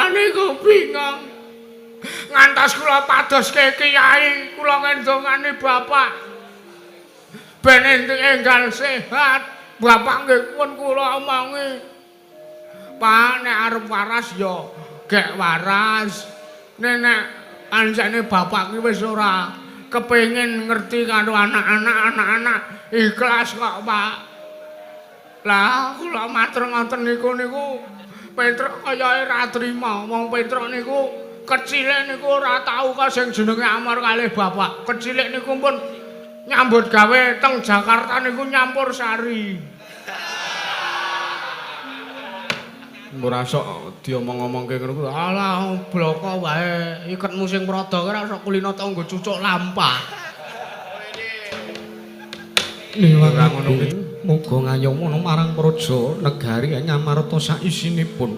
Kula niku bingung. Ngantos kula padoske kiai, kula ngendongani bapak. Ben enggal sehat. Bapak nggih pun kula omongi. Pak, nek arep waras ya gek waras. Nek nek ancene bapak ki wis ora kepengin ngerti karo anak-anak, anak-anak ikhlas kok, Pak. Lah, kula matur ngoten niku niku Petruk kaya ora trima. Wong Petruk niku kecile niku ora tau kok sing jenenge amor kalih bapak. Kecile niku pun nyambut gawe teng Jakarta niku nyampur sari. Ora sok diomong-omongke ngono kuwi. Alah bloko wae, iketmu sing prada ki ora sok kulino tangga cucuk lampah. Ora ngono kuwi. Muga ngayomono marang praja negari Ngamarta saisinipun.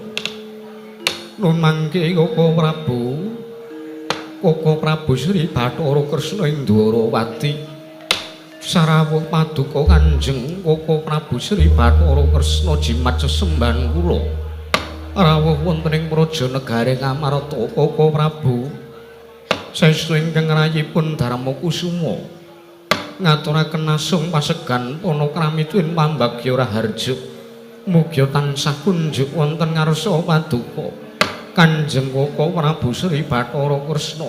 Nun mangke Koko Prabu. Koko Prabu Sri Bathara Kresna ing Dwarawati. Sarawuh paduka Kanjeng Koko Prabu Sri Bathara Kresna jimat sesembahan kula. Rawuh wonten ing praja negari Ngamarta Koko Prabu. Saestu ingkang rayipun Darma Kusuma. Ngaturaken asung pasegan panakrami tuwin pambagya raharja. Mugia tansah kunjuk wonten ngarsa paduka Kanjeng Koko Prabu Sri Bathara Kresna.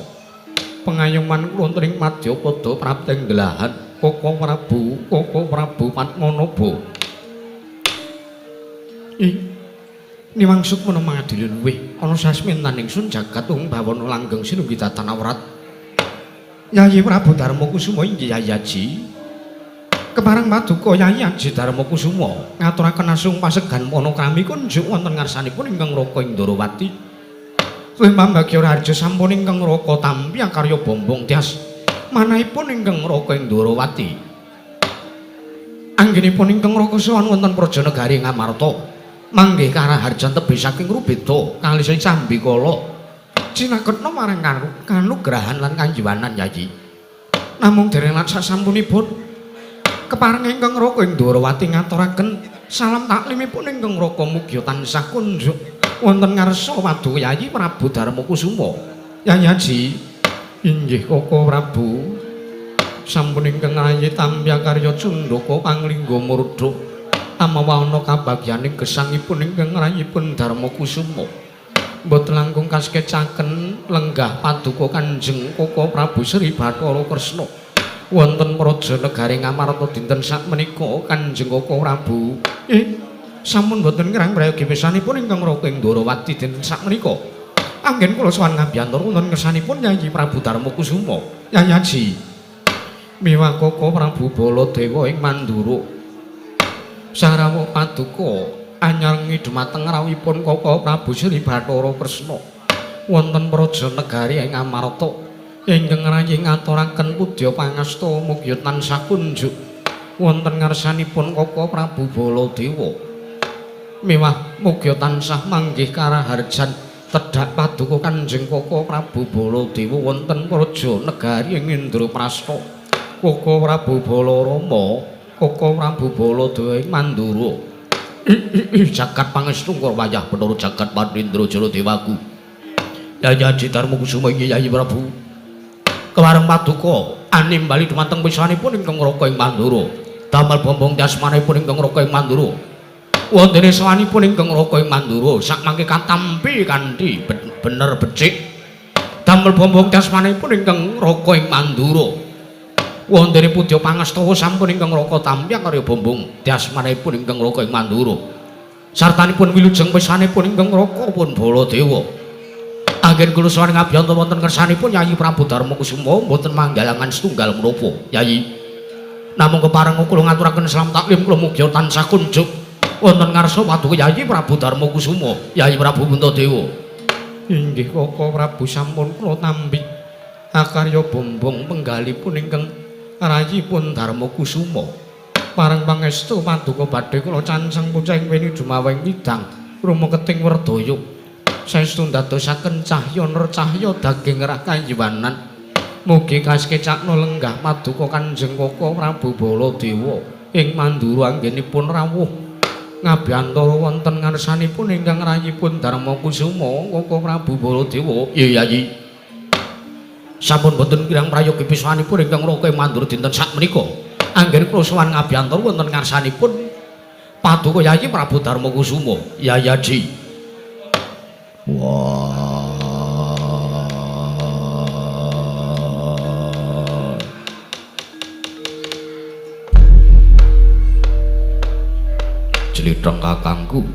Pengayoman kula wonten ing madyapada prapteng gelahan Koko Prabu, Koko Prabu Padmanaba. Ing niwang sukmana mangadili luwih ana sasmintan ingsun jagat ung bawana langgeng sinunggi datan awrat. Yayi Prabu Darma Kusuma inggih Yayi Aji. Kepareng paduka Yayi Aji Darma Kusuma ngaturaken asung pasegan panakrami kunjuk wonten ngarsanipun ingkang Raka ing Ndorowati. Tuwin pambagya raharja sampun ingkang Raka tampi akarya bombong tias manahipun ingkang Raka ing Ndorowati. Anggenipun ingkang Raka sowan wonten praja negari Ngamarta manggih karaharjan tebih saking Rubeda kalih sing sambikala. Cinaketna marang kanugrahan lan kanjiwanan Yayi. Namung dereng lan sasampunipun kepareng ingkang Raka ing Dwarawati ngaturaken salam taklimipun ingkang Raka mugia tansah kunjuk wonten ngarsa paduka Yayi Prabu Darma Kusuma. Yayi Aji, inggih Koko Prabu. Sampun ingkang rayi tampi akarya cundaka panglingga murda amawana kabagyaning gesangipun ingkang rayipun Darma Kusuma. Mboten langkung kaskecaken lenggah paduka Kanjeng Koko Prabu Sri Bathara Kresna wonten praja negari Ngamarta dinten sakmenika Kanjeng Koko Prabu. Sampun mboten ngrang prayogi pisanipun ingkang Raka ing Dwarawati dinten sakmenika. Anggen kula sowan ngabiyantara wonten ngersanipun Yayi Prabu Darma Kusuma. Yayi Aji. Miwah Koko Prabu Baladewa ing Mandura. Sarawuh paduka anyarengi dumateng rawuhipun Koko Prabu Sri Bathara Kresna wonten praja negari ing Ngamarta ingkang rayi ngaturaken pudya pangasta mugi tansah kunjuk wonten ngarsanipun Koko Prabu Baladewa. Miwah mugi tansah manggih karaharjan tedhak paduka Kanjeng Koko Prabu Baladewa wonten praja negari ing Indraprasta. Koko Prabu Balarama, Koko Prabu Baladewa ing Mandura. Jagat pangestu wayah Bathara jagat Pandhendra Jara Dewaku. Yayi Aji Darma Kusuma inggih Yayi Prabu. Kepareng paduka animbali dumateng pisanipun ingkang Raka ing Mandura. Damel bombong jasmanipun ingkang Raka ing Mandura. Wontene sawanipun ingkang Raka ing Mandura sakmangke katampi kanthi bener becik. Damel bombong jasmanipun ingkang Raka ing Mandura. Wontene pudya pangastawa sampun ingkang Raka tampi karya bombong dasmanipun ingkang Raka ing Mandura. Sartanipun wilujeng pisanipun ingkang Raka pun Baladewa. Anggen kula sowan ngabiyanta wonten ngersanipun Yayi Prabu Darma Kusuma mboten manggalangan setunggal menapa, Yayi. Namung kepareng kula ngaturaken salam taklim kula mugi tansah kunjuk wonten ngarsa paduka Yayi Prabu Darma Kusuma, Yayi Prabu Puntadewa. Inggih Koko Prabu sampun kula tampi akarya bombong penggalipun ingkang rayipun Darma Kusuma. Pareng pangestu paduka badhe kula cancang pucing weni jumawing widang rumeketing werdaya. Saestu ndadosaken cahya nercahya daging rah kayiwanan. Mugi kaskecakna lenggah paduka Kanjeng Koko Prabu Baladewa ing Mandura anggenipun rawuh. Ngabiyantara wonten ngarsanipun ingkang rayipun Darma Kusuma Koko Prabu Baladewa. Iya Yayi. Sampun boten kirang prayogi pisanipun ingkang Raka Mandura dinten sakmenika. Anggen kula sowan ngabiyantara wonten ngarsanipun Paduka Yayi Prabu Darma Kusuma. Yayaji. Wah. Jlitheng kakangku.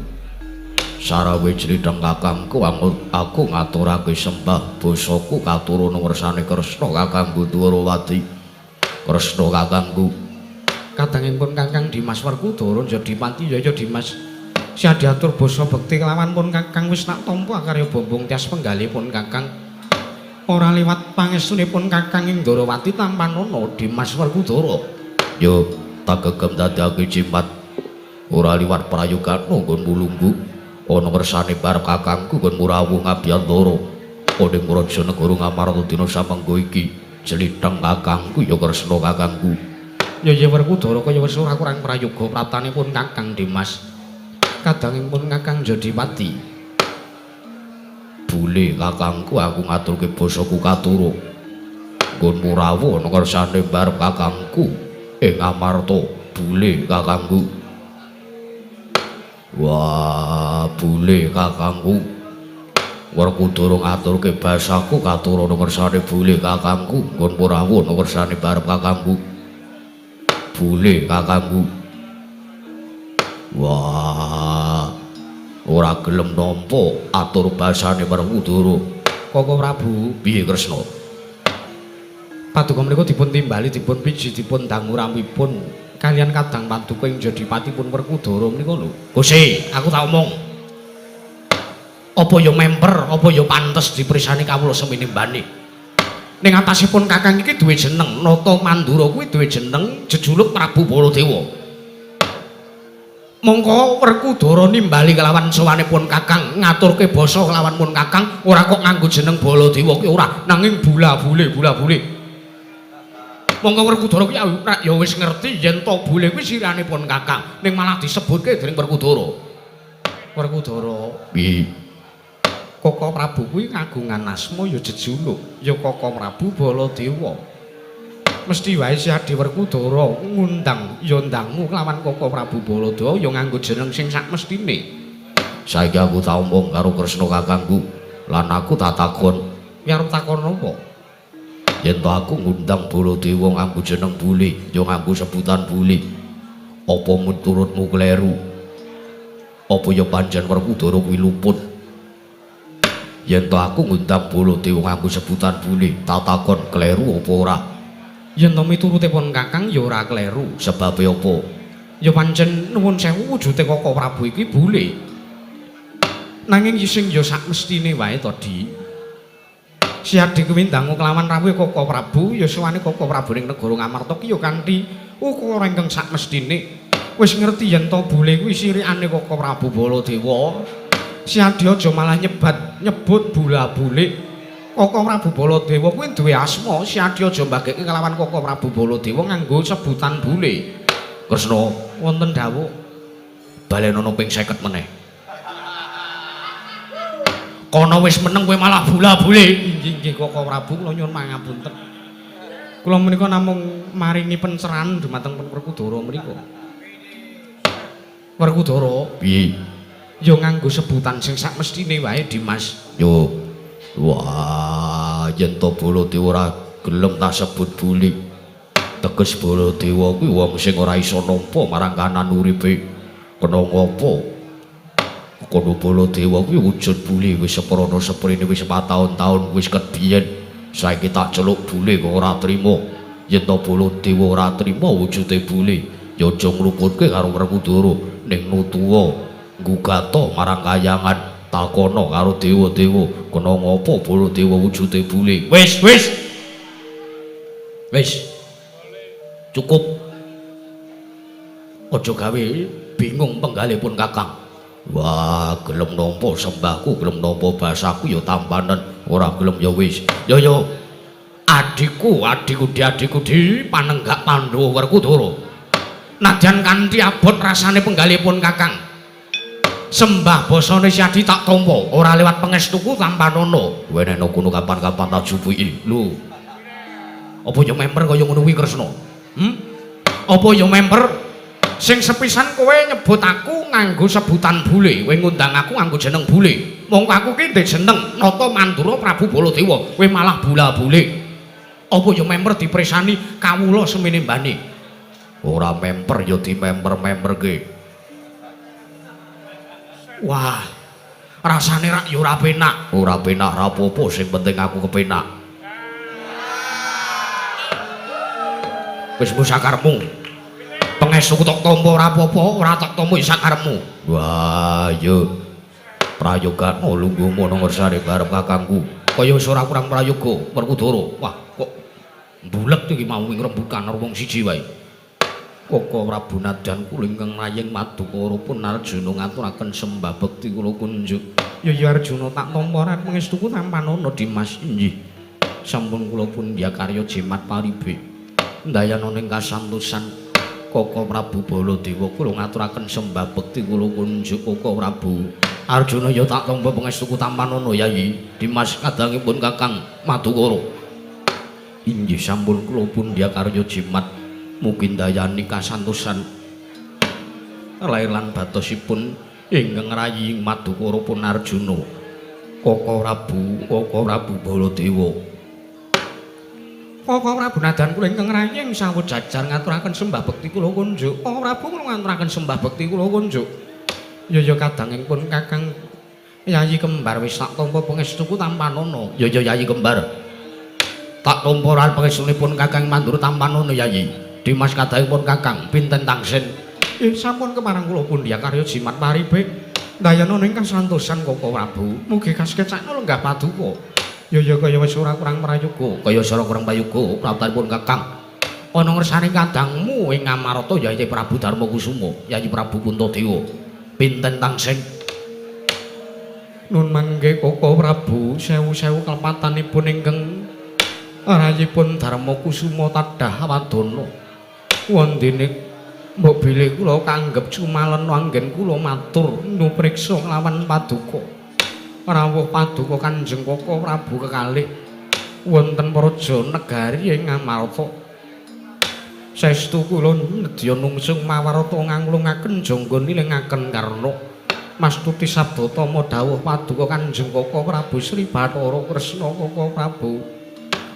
Sarawe jlitheng kakangku aku ngaturake sembah basaku katurana ngersane Kresna kakangku Dwarawati. Kresna kakangku. Kadangipun Kakang Dimas Werkudara Jodipati ya Dimas. Siadiatur basa bekti kelawan pun Kakang wis nak tampa karya bombong tias penggalipun Kakang. Ora liwat pangestunipun Kakang ing Dwarawati tampanana Dimas Werkudara. Yo tak gegem dadake jimat. Ora liwat prayogana nggonmu lungguh ana ngersane bar kakangku nggonmu rawuh ngabiyantara ana ing raja negara Ngamarta dina samengga iki. Jlitheng kakangku ya Kresna kakangku. Ya ya Werkudara kaya wis ora kurang prayoga praptanipun Kakang Dimas. Kadangipun Kakang Jodipati. Bule kakangku aku ngaturke basaku katuro nggonmu rawuh ana ngersane bar kakangku ing Ngamarta. Bule kakangku. Wah, bule kakangku. Werkudara ngaturke basaku katurana ngersane bule kakangku, nggon rawuh ngersane barep kakangku. Bule kakangku. Wah, ora gelem nampa atur basane Werkudara. Koko Prabu, piye Kresna? Paduka menika dipun timbali, dipun piji, dipun dangu rawuhipun kalian kadang paduka ing Jodipatipun Werkudara menika lho. Gusti, aku tak omong. Apa ya memper, apa ya pantes diperisani kawula seminimbane. Ning atasipun kakang iki duwe jeneng Nata Mandura kuwi duwe jeneng jejuluk Prabu Baladewa. Mongko Werkudara nimbali kelawan sowanipun kakang, ngaturke basa kelawan pun kakang, ora kok nganggo jeneng Baladewa ki ora, nanging bula-bule, bula-bule. Mongko Werkudara kuwi ya wis ngerti yen to bule kuwi siranipun kakang, ning malah disebutke dening Werkudara. Werkudara, piye? Koko Prabu kuwi kagungan asma ya jejuluk, ya Koko Prabu Baladewa. Mesti wae si Adi Werkudara ngundang ya ndangu kelawan Koko Prabu Baladewa ya nganggo jeneng sing sak mestine. Saiki aku tak omong karo Kresna kakangku, lan aku tak takon. Ya arep takon apa? Yen to aku ngundang Baladewa nganggo jeneng bule, ya nganggo sebutan bule. Apa miturutmu kleru? Apa ya pancen Werkudara kuwi luput? Yen to aku ngundang Baladewa nganggo sebutan bule, tak takon kleru apa ora? Yen to miturutipun kakang ya ora kleru. Sebabe apa? Ya pancen nuwun sewu wujude Koko Prabu iki bule. Nanging sing ya sak mestine wae to, Di. Si Adi kuwi ndangu kelawan rawuhe Koko Prabu, ya sowane Koko Prabu ning negara Ngamarta ki ya kanthi ukara ingkang sak mestine. Wis ngerti yen to bule kuwi sirikane Koko Prabu Baladewa. Si Adi aja malah nyebut bula-bule. Koko Prabu Baladewa kuwi duwe asma, si Adi aja mbageke kelawan Koko Prabu Baladewa nganggo sebutan bule. Kresna, wonten dawuh. Balenono ping 50 meneh. Kono wis meneng kowe malah bula-bule. Inggih nggih Koko Prabu kula nyuwun pangapunten. Kula menika namung maringi pencerahan dumateng Werkudara menika. Werkudara, piye? Ya nganggo sebutan sing sak mestine wae Dimas. Yo. Wah, yen to Baladewa ora gelem tak sebut bule. Teges Baladewa kuwi wong sing ora iso nampa marang kanan uripe. Kena ngopo? Kono Baladewa kuwi wujud bule wis seprana seprene wis pataun-taun wis ket biyen. Saiki tak celuk bule kok ora trima. Yen to Baladewa ora trima wujude bule, ya aja ngluputke karo Werkudara ning nutuwa nggugata marang kayangan takono karo dewa-dewa kena ngopo Baladewa wujude bule. Wis, wis. Wis. Cukup. Aja gawe bingung penggalipun kakang. Wah, gelem nampa sembahku, gelem nampa basaku ya tampanen, ora gelem ya wis. Ya ya. Adikku, adikku di adikku di panenggak Pandhawa Werkudara. Nadyan kanthi abot rasane penggalipun kakang. Sembah basane Syadi tak tampa, ora lewat pangestuku tampanono. Wenehno kono kapan-kapan tak jupuki. Lho. Apa ya memper kaya ngono kuwi Kresna? Hmm? Apa ya memper? Sing sepisan kowe nyebut aku nganggo sebutan bule, kowe ngundang aku nganggo jeneng bule. Mongko aku ki ndek jeneng Nata Mandura Prabu Baladewa, kowe malah bula-bule. Apa ya memper dipresani kawula semene mbane? Ora memper ya dimemper-memperke. Wah, rasane rak ya ora penak. Ora penak ra apa-apa, sing penting aku kepenak. Wis musakarmu. Pangestuku tak tampa ora apa-apa, ora tak tampa ya sakarepmu. Wah, iya. Prayoga lungguhmu ana ngersane bareng kakangku. Kaya wis ora kurang prayoga, Werkudara. Wah, kok mbulet iki mau ing rembukan karo wong siji wae. Koko Prabu Nadan kula ingkang raying Madukara pun Arjuna ngaturaken sembah bekti kula kunjuk. Ya ya Arjuna tak tampa ora pangestuku tampanono Dimas. Inggih. Sampun kula pundhya karya jimat paribe. Ndayana ning kasantosan Koko Prabu Baladewa kula ngaturaken sembah bekti kula kunjuk Koko Prabu. Arjuna ya tak tampa pangestuku tampanono Yayi. Dimas kadangipun Kakang Madukara. Inggih sampun kula pundhya karya jimat. Mugi ndayani kasantosan lair lan batosipun ingkang rayi Madukara pun Arjuna. Koko Prabu, Koko Prabu Baladewa. Koko Prabu Nadan kula ingkang raying sawut jajar ngaturaken sembah bekti kula kunjuk. Koko Prabu kula ngaturaken sembah bekti kula kunjuk. Ya ya kadangipun Kakang Yayi Kembar wis tak tampa pangestuku tampanono. Ya ya Yayi Kembar. Tak tampa lan pangestunipun Kakang Mandura tampanono Yayi. Dimas kadangipun Kakang pinten tangsen. Sampun kemarang kula pundhya karya jimat paribe. Ndayana ing kasantosan Koko Prabu. Mugi kasekecakno lenggah paduka. Ya ya kaya wis ora kurang prayoga. Kaya wis ora kurang prayoga praptanipun Kakang. Ana ngersane kadangmu ing Ngamarta Yayi Prabu Darmakusuma, Yayi Prabu Puntadewa. Pinten tangsen? Nun mangke Koko Prabu sewu-sewu kalepatanipun ingkang rayipun Darmakusuma tadah wadana. Wondene mbok bilih kula kanggep cumalena anggen kula matur nupriksa nglawan paduka. Rawuh paduka Kanjeng Koko Prabu kekalih wonten praja negari ing Ngamarta. Saestu kula nedya nungsung mawarta nganglungaken jangga nilingaken karna. Mastuti sabda tama dawuh paduka Kanjeng Koko Prabu Sri Bathara Kresna Koko Prabu.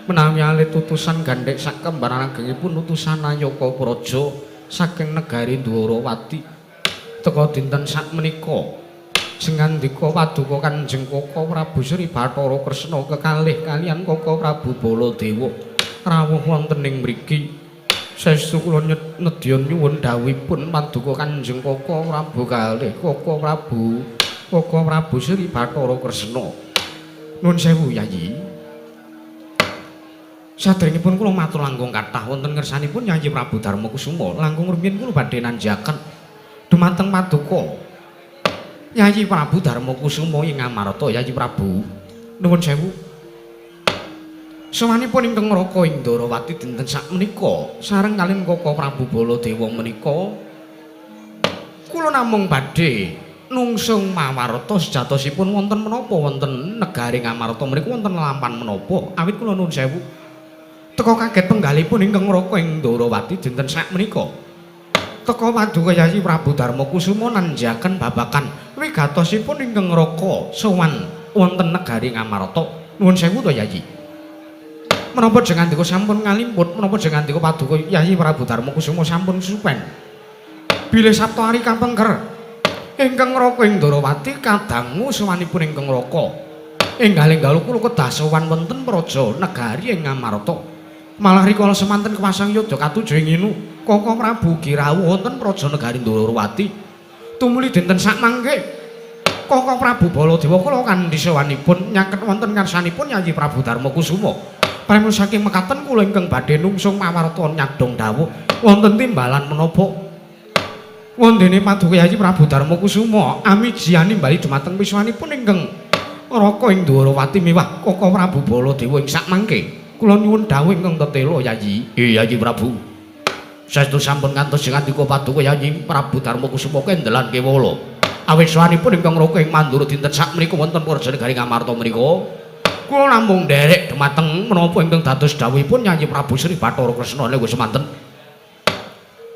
Menawi alit utusan gandhek sakembaran agengipun utusan Nayaka Praja saking negari Dwarawati. Teka dinten sakmenika sengandika paduka Kanjeng Koko Prabu Sri Bathara Kresna kekalih kaliyan Koko Prabu Baladewa rawuh wonten ing mriki. Saestu kula nedya nyuwun dawuhipun paduka Kanjeng Koko Prabu kalih Koko Prabu Koko Prabu Sri Bathara Kresna. Nuwun sewu Yayi. Saderengipun kula matur langkung kathah wonten ngersanipun Yayi Prabu Darmakusuma langkung rumiyin kula badhe nanjaken dumateng paduka Yayi Prabu Darmakusuma ing Ngamarta. Yayi Prabu nuwun sewu. Sowanipun ingkang Raka ing Ndorowati dinten sakmenika sareng kaliyan Koko Prabu Baladewa menika kula namung badhe nungsung mawarta sejatosipun wonten menapa wonten negari Ngamarta menika wonten lampan menapa. Awit kula nuwun sewu teka kaget penggalipun ingkang Raka ing Ndorowati dinten sakmenika. Teka paduka Yayi Prabu Darmakusuma nanjaken babagan wigatosipun ingkang Raka sowan wonten negari Ngamarta. Nuwun sewu to Yayi. Menapa jengandika sampun ngalimput, menapa jengandika paduka Yayi Prabu Darmakusuma sampun supen. Bilih Sapta Ari kapengker ingkang Raka ing Ndorowati kadangu sowanipun ingkang Raka. Enggal-enggal kula kedah sowan wonten praja negari ing Ngamarta. Malah rikala semanten kepasang yudha katuju ing inu Koko Prabu girawuh wonten praja negari Ndorowati. Tumuli dinten sakmangke Koko Prabu Baladewa kula kandhi sowanipun nyaket wonten ngarsanipun Yayi Prabu Darmakusuma. Prema saking mekaten kula ingkang badhe nungsung mawarta nyadhong dawuh wonten timbalan menapa. Wondene paduka Yayi Prabu Darmakusuma amijiani bali dumateng wiswanipun ingkang Raka ing Ndorowati miwah Koko Prabu Baladewa ing sakmangke. Kula nyuwun dawuh ingkang tetela Yayi. Yayi Prabu. Saestu sampun ngantos ngandika paduka Yayi Prabu Darmakusuma kendelan kewala. Awit sowanipun ingkang Raka ing Mandura dinten sakmenika wonten Praja Negari Ngamarta menika. Kula namung nderek dhumateng menapa ingkang dados dawuhipun Yayi Prabu Sri Bathara Kresna niku semanten.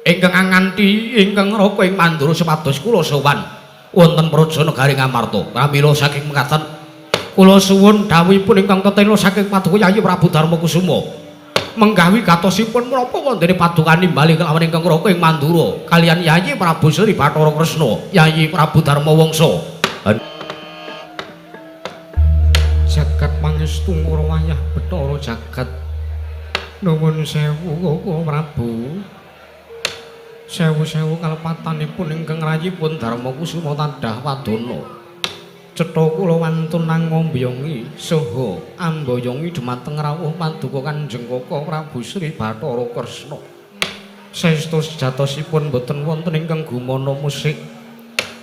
Ingkang anganti ingkang Raka ing Mandura supados kula sowan wonten Praja Negari Ngamarta. Pramila saking mekaten kula suwun dawuhipun ingkang tetela saking Paduka Yayi Prabu Darma Kusuma. Menggawi gatosipun menapa wontene paduka nimbali kelawan ingkang Raka ing Mandura kaliyan Yayi Prabu Sri Bathara Kresna, Yayi Prabu Darma Wangsa. Jagat pangestu ngrawayah Bathara jagat. Nuwun sewu Koko Prabu. Sewu-sewu kalepatanipun ingkang rayipun Darma Kusuma tadah wadana. Cetha kula wantun nangombyongi saha amboyongi dhumateng rawuh paduka Kanjeng Koko Prabu Sri Bathara Kresna. Saestu sejatosipun boten wonten ingkang gumana musik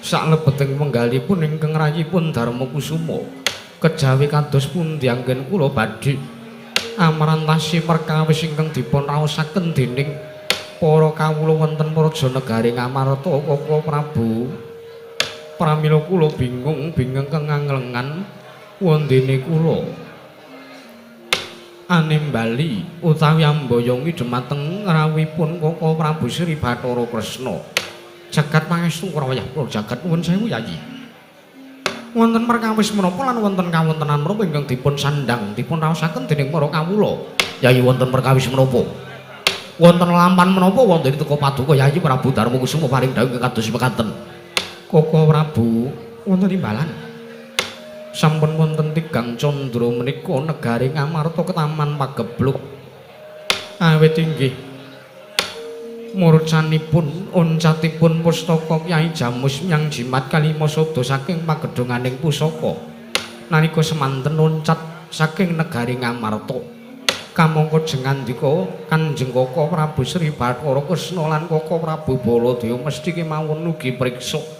saklebeting wenggalipun ingkang rayipun Darma Kusuma. Kejawi kados pundi anggen kula badhe amrantasi perkawis ingkang dipun raosaken dening para kawula wonten Praja Negari Ngamarta Koko Prabu. Pramila kula bingung bingung kenganglengan wondene kula animbali utawi amboyongi dhumateng rawuhipun Koko Prabu Sri Bathara Kresna. Jagat pangestu krawayah kula jagat nuwun sewu Yayi. Wonten perkawis menapa lan wonten kawontenan menapa ingkang dipun sandhang dipun raosaken dening para kawula? Yayi wonten perkawis menapa? Wonten lampan menapa wonten teka paduka Yayi Prabu Darma Kusuma paring dawuh ingkang kados mekaten? Koko Prabu wonten imbalan. Sampun wonten tigang candra menika negari Ngamarta ketaman pagebluk. Awit inggih murcanipun oncatipun pustaka Kyai Jamus Myang Jimat kalima sada saking pagedhonganing pusaka. Nalika semanten loncat saking negari Ngamarta. Kamangka jengandika Kanjeng Koko Prabu Sri Bathara Kresna lan Koko Prabu Baladewa mesti kemawon ugi priksa.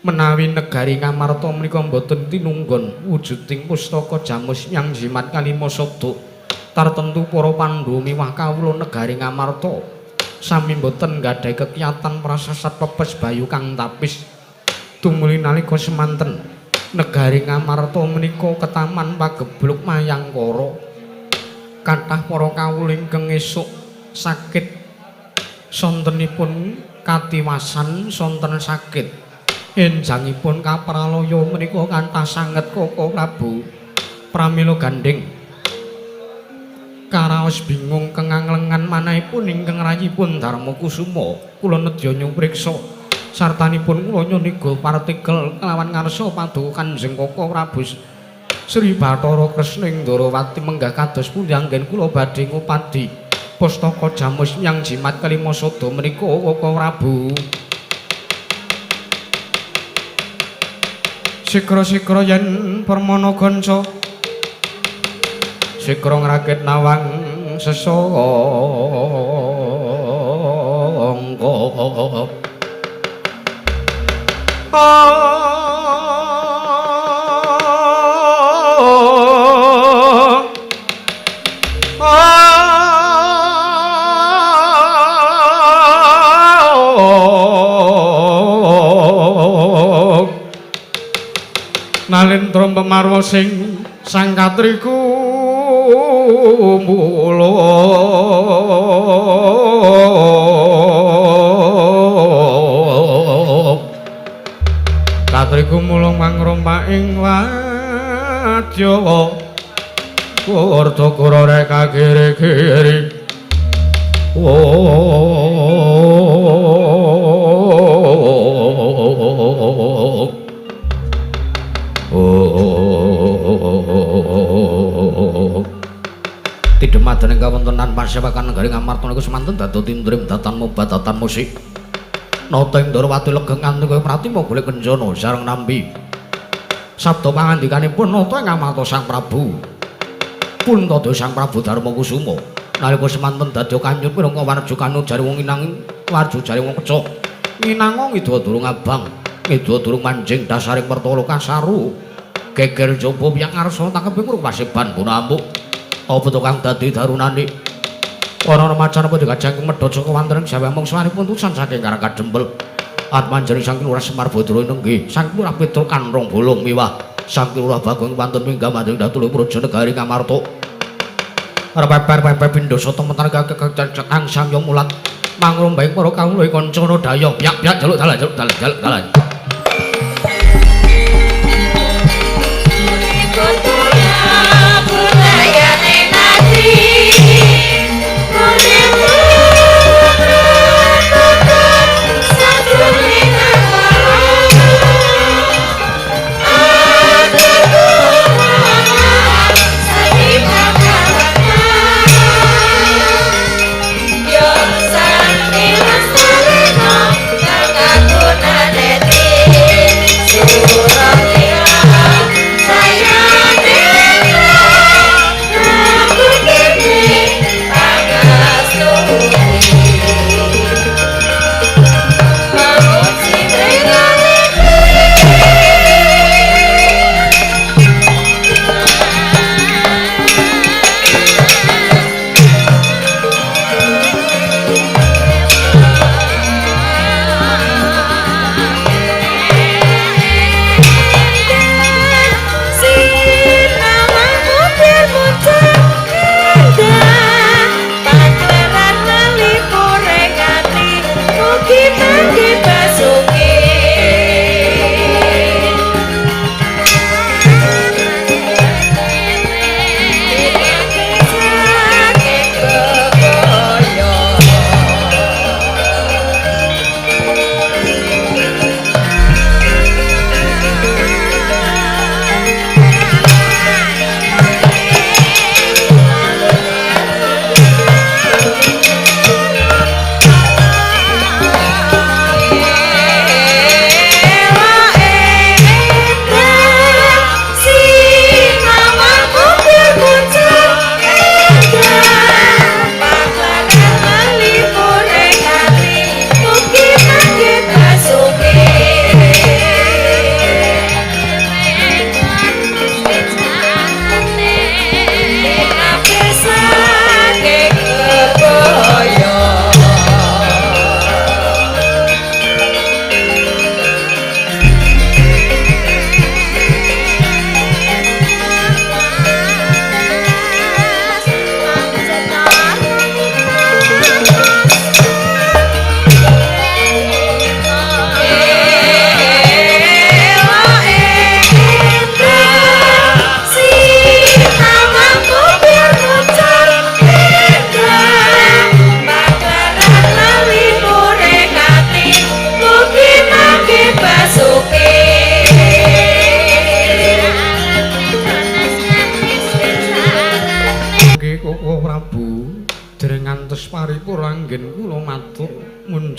Menawi negari Ngamarta menika mboten tinunggon wujuding pustaka Jamus Myang Jimat kalima sada tartemtu para Pandhawa miwah kawula negari Ngamarta sami mboten nggadahi kekiyatan prasasat pepes bayu kang tapis. Tumuli nalika semanten negari Ngamarta menika ketaman pagebluk mayangkara. Kathah para kawula ingkang esuk sakit sontenipun katiwasan sonten sakit enjangipun kapralaya menika kathah sanget Koko Prabu. Pramila gandheng karaos bingung kenganglengan manahipun ingkang rayipun Darma Kusuma kula nedya nyupriksa sartanipun kula nyuniga partikel kelawan ngarsa paduka Kanjeng Koko Prabu Sri Bathara Kresna ing Ndorowati menggah kados pundi anggen kula badhe ngupadi pustaka Jamus Myang Jimat kalima sada menika Koko Prabu. Sikra-sikra yen permana kanca sikra ngrakit nawang sesangka. Nalendra pemarwa sing sang katriku mula katriku mulung mangrompak ing wadya kurta kura reka kiri-kiri. Tidhemadan ing kawontenan pasewakan negari Ngamarta niku semanten dadi tindrim datan mobat datan musik. Nata ing Ndorowati legeng nganti kaya pratima golek kencana sareng nampi. Sabda pangandikanipun nata ing Ngamarta Sang Prabu. Puntada Sang Prabu Darma Kusuma nalika semanten dadi kanyut minangka warja kanu jare wong inang warja jare wong kecok. Nginanga ngida durung abang, ngida durung manjing dasaring pertala kasaru. Geger jaba piyang ngarsa tangkeping urung paseban bonamuk. Apa to kang dadi darunane? Ana macan apa digajang medhot saka wonten ing Jawa mangsa puntusan saking Karang Kadempel. Atmanjane Sang Lurah Semar Badra nenggih Sang Lurah Petruk Kanrong Bolong miwah Sang Lurah Bagong wonten minggah madheng dhateng Praja Negari Ngamarta. Repeper-peper pindha sata mentar kang samya mulat mangrombaing para kawula kancana daya pyak-pyak jaluk dalan jaluk dalan jaluk dalan.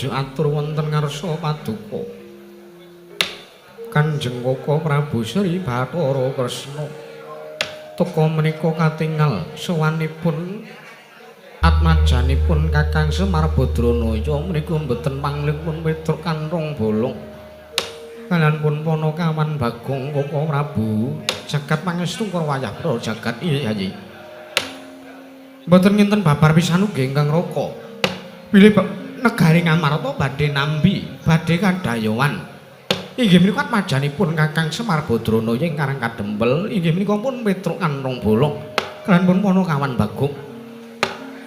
Atur wonten ngarsa paduka Kanjeng Koko Prabu Sri Bathara Kresna teka menika katingal sowanipun atmajanipun Kakang Semar Badranaya menika mboten panglipun Petruk Kanrong Bolong kalian pun Ponokawan Bagong Koko Prabu jagat pangestu wayah pra jagat iya Yayi mboten nginten babar pisan ugi ingkang raka bilih negari Ngamarta badhe nampi badhe kadayowan inggih menika atmajanipun Kakang Semar Badranaya ingkang kadempel inggih menika pun Petruk Kanrong Bolong kalian pun Ponokawan Bagong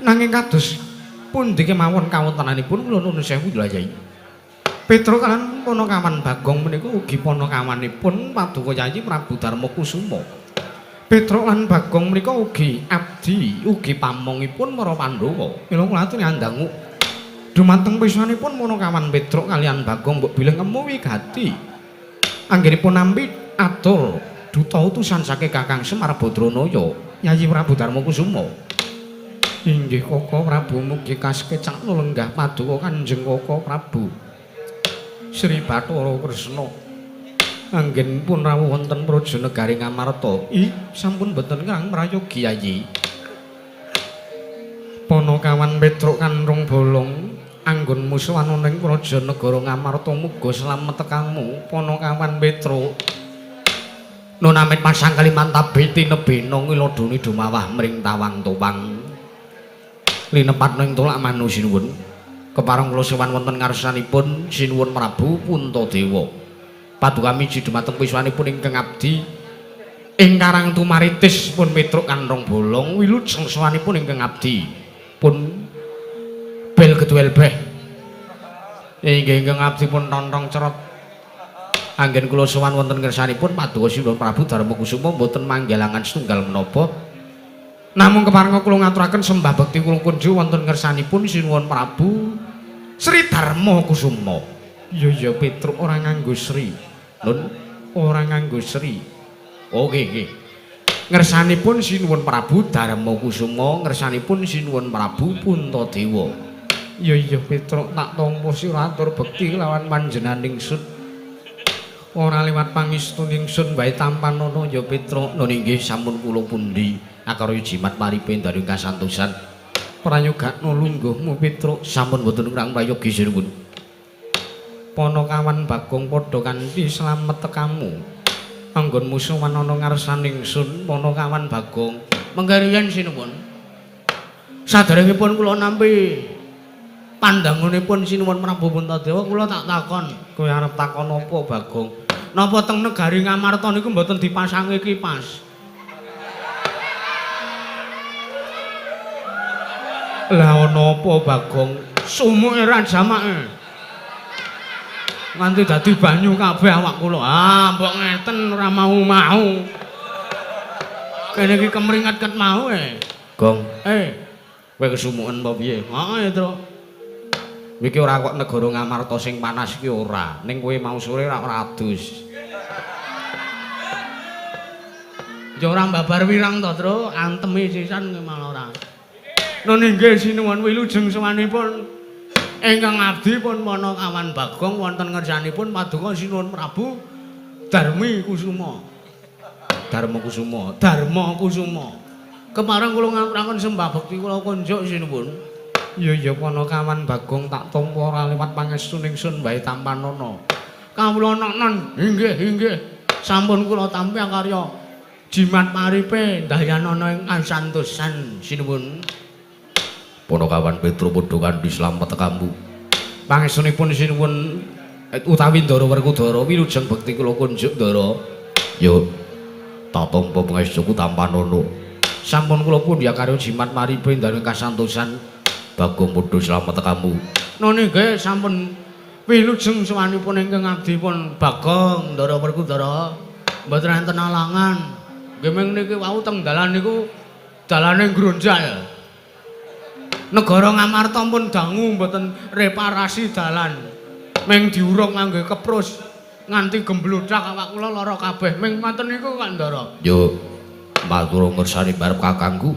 nanging kados pundi kemawon kawontenanipun kula nuwun sewu Yai Petruk kalian Ponokawan Bagong menika ugi ponokawanipun Paduka Yayi Prabu Darma Kusuma. Petruk lan Bagong menika ugi abdi ugi pamongipun para Pandhawa. Mila kula aturi andangu dumateng pisanipun Ponokawan Petruk kalian Bagong mbok bilih ngemu wigati. Anggenipun nampi atur duta utusan saking Kakang Semar Badranaya Yayi Prabu Darma Kusuma. Inggih Koko Prabu mugi kasekecak lenggah paduka Kanjeng Koko Prabu Sri Bathara Kresna. Anggenipun rawuh wonten praja negari Ngamarta. Ih, sampun boten ngrang prayogi Yayi. Ponokawan Petruk Kanrong Bolong anggon musuhan ning praja negara Ngamarta muga slamet tekamu Ponokawan Petruk. Nun amit pasang Kalimantan tinebena ngiladoni dumawah mring tawang towang. Linepat ning tolak manu sinuwun. Kepareng kula sowan wonten ngarsanipun Sinuwun Prabu Puntadewa. Paduka miji dumateng piswanipun ingkang abdi ing Karang Tumaritis pun Petruk Kanthong Bolong wilujeng sowanipun ingkang abdi pun bel geduel beh. Inggih ingkang abdi pun tontong cerot. Anggen kula sowan wonten ngersanipun paduka Sinuwun Prabu Darma Kusuma mboten manggalangan setunggal menapa. Namung kepareng kula ngaturaken sembah bekti kula kunjuk wonten ngersanipun Sinuwun Prabu Sri Darma Kusuma. Iya iya Petruk ora nganggo Sri. Nun ora nganggo Sri. Oke nggih. Ngersanipun Sinuwun Prabu Darma Kusuma, ngersanipun Sinuwun Prabu Puntadewa. Iya iya Petruk tak tampa sira atur bekti lawan panjenengan ingsun. Ora liwat pangestu ingsun wae tampanana ya Petruk. Nun inggih sampun kula pundi akarya jimat paripe daring kasantosan. Prayogakno lungguhmu Petruk sampun boten kurang prayogi sinuwun. Panakawan Bagong padha kanthi slamet tekamu. Anggonmu sowan ana ngarsaning ingsun Panakawan Bagong. Menggarian sinuwun. Saderengipun kula nampi pandangunipun Sinuwun Prabu Puntadewa kula tak takon. Kowe arep takon apa Bagong? Napa teng negari Ngamarta niku mboten dipasangi kipas? Lah ana apa Bagong? Sumuke ra jamake. Nganti dadi banyu kabeh awak kula. Ah, mbok ngeten ora mau-mau. Kene iki kemringet ket mau e. Gong. Kowe kesumuken apa piye? Heeh, Truk. Iki ora kok negara Ngamarta sing panas iki ora. Ning kowe mau sore ora adus. Ya ora mbabar wirang to, Truk. Antemi sisan malah ora. Nun inggih sinuwun wilujeng sowanipun ingkang abdi pun Panakawan Bagong wonten ngersanipun paduka Sinuwun Prabu Darmi Kusuma. Darma Kusuma, Darma Kusuma. Kepareng kula ngaturaken sembah bekti kula kunjuk sinuwun. Iya iya Panakawan Bagong tak tampa ora liwat pangestu ingsun wae tampanana. Kawula nonon inggih inggih sampun kula tampi akarya jimat paripe ndayanana ing kasantosan sinuwun. Panakawan Petruk padha kanthi slamet tekamu. Pangestunipun sinuwun utawi Ndara Werkudara wilujeng bekti kula kunjuk Ndara. Yo tak tampa pangestuku tampanana. Sampun kula pundhi karya jimat maripe ndaring kasantosan. Bagong padha slamet tekamu. Nun inggih sampun wilujeng sowanipun ingkang abdi pun Bagong Ndara Werkudara. Mboten enten alangan. Nggih ming niki wau teng dalan niku dalane nggrunjal. Negara Ngamarta pun dangu mboten reparasi dalan. Ming diurung ngangge keprus nganti gembludak awak kula lara kabeh. Ming ngoten niku kok Ndara. Yo matur ngersani barep kakangku.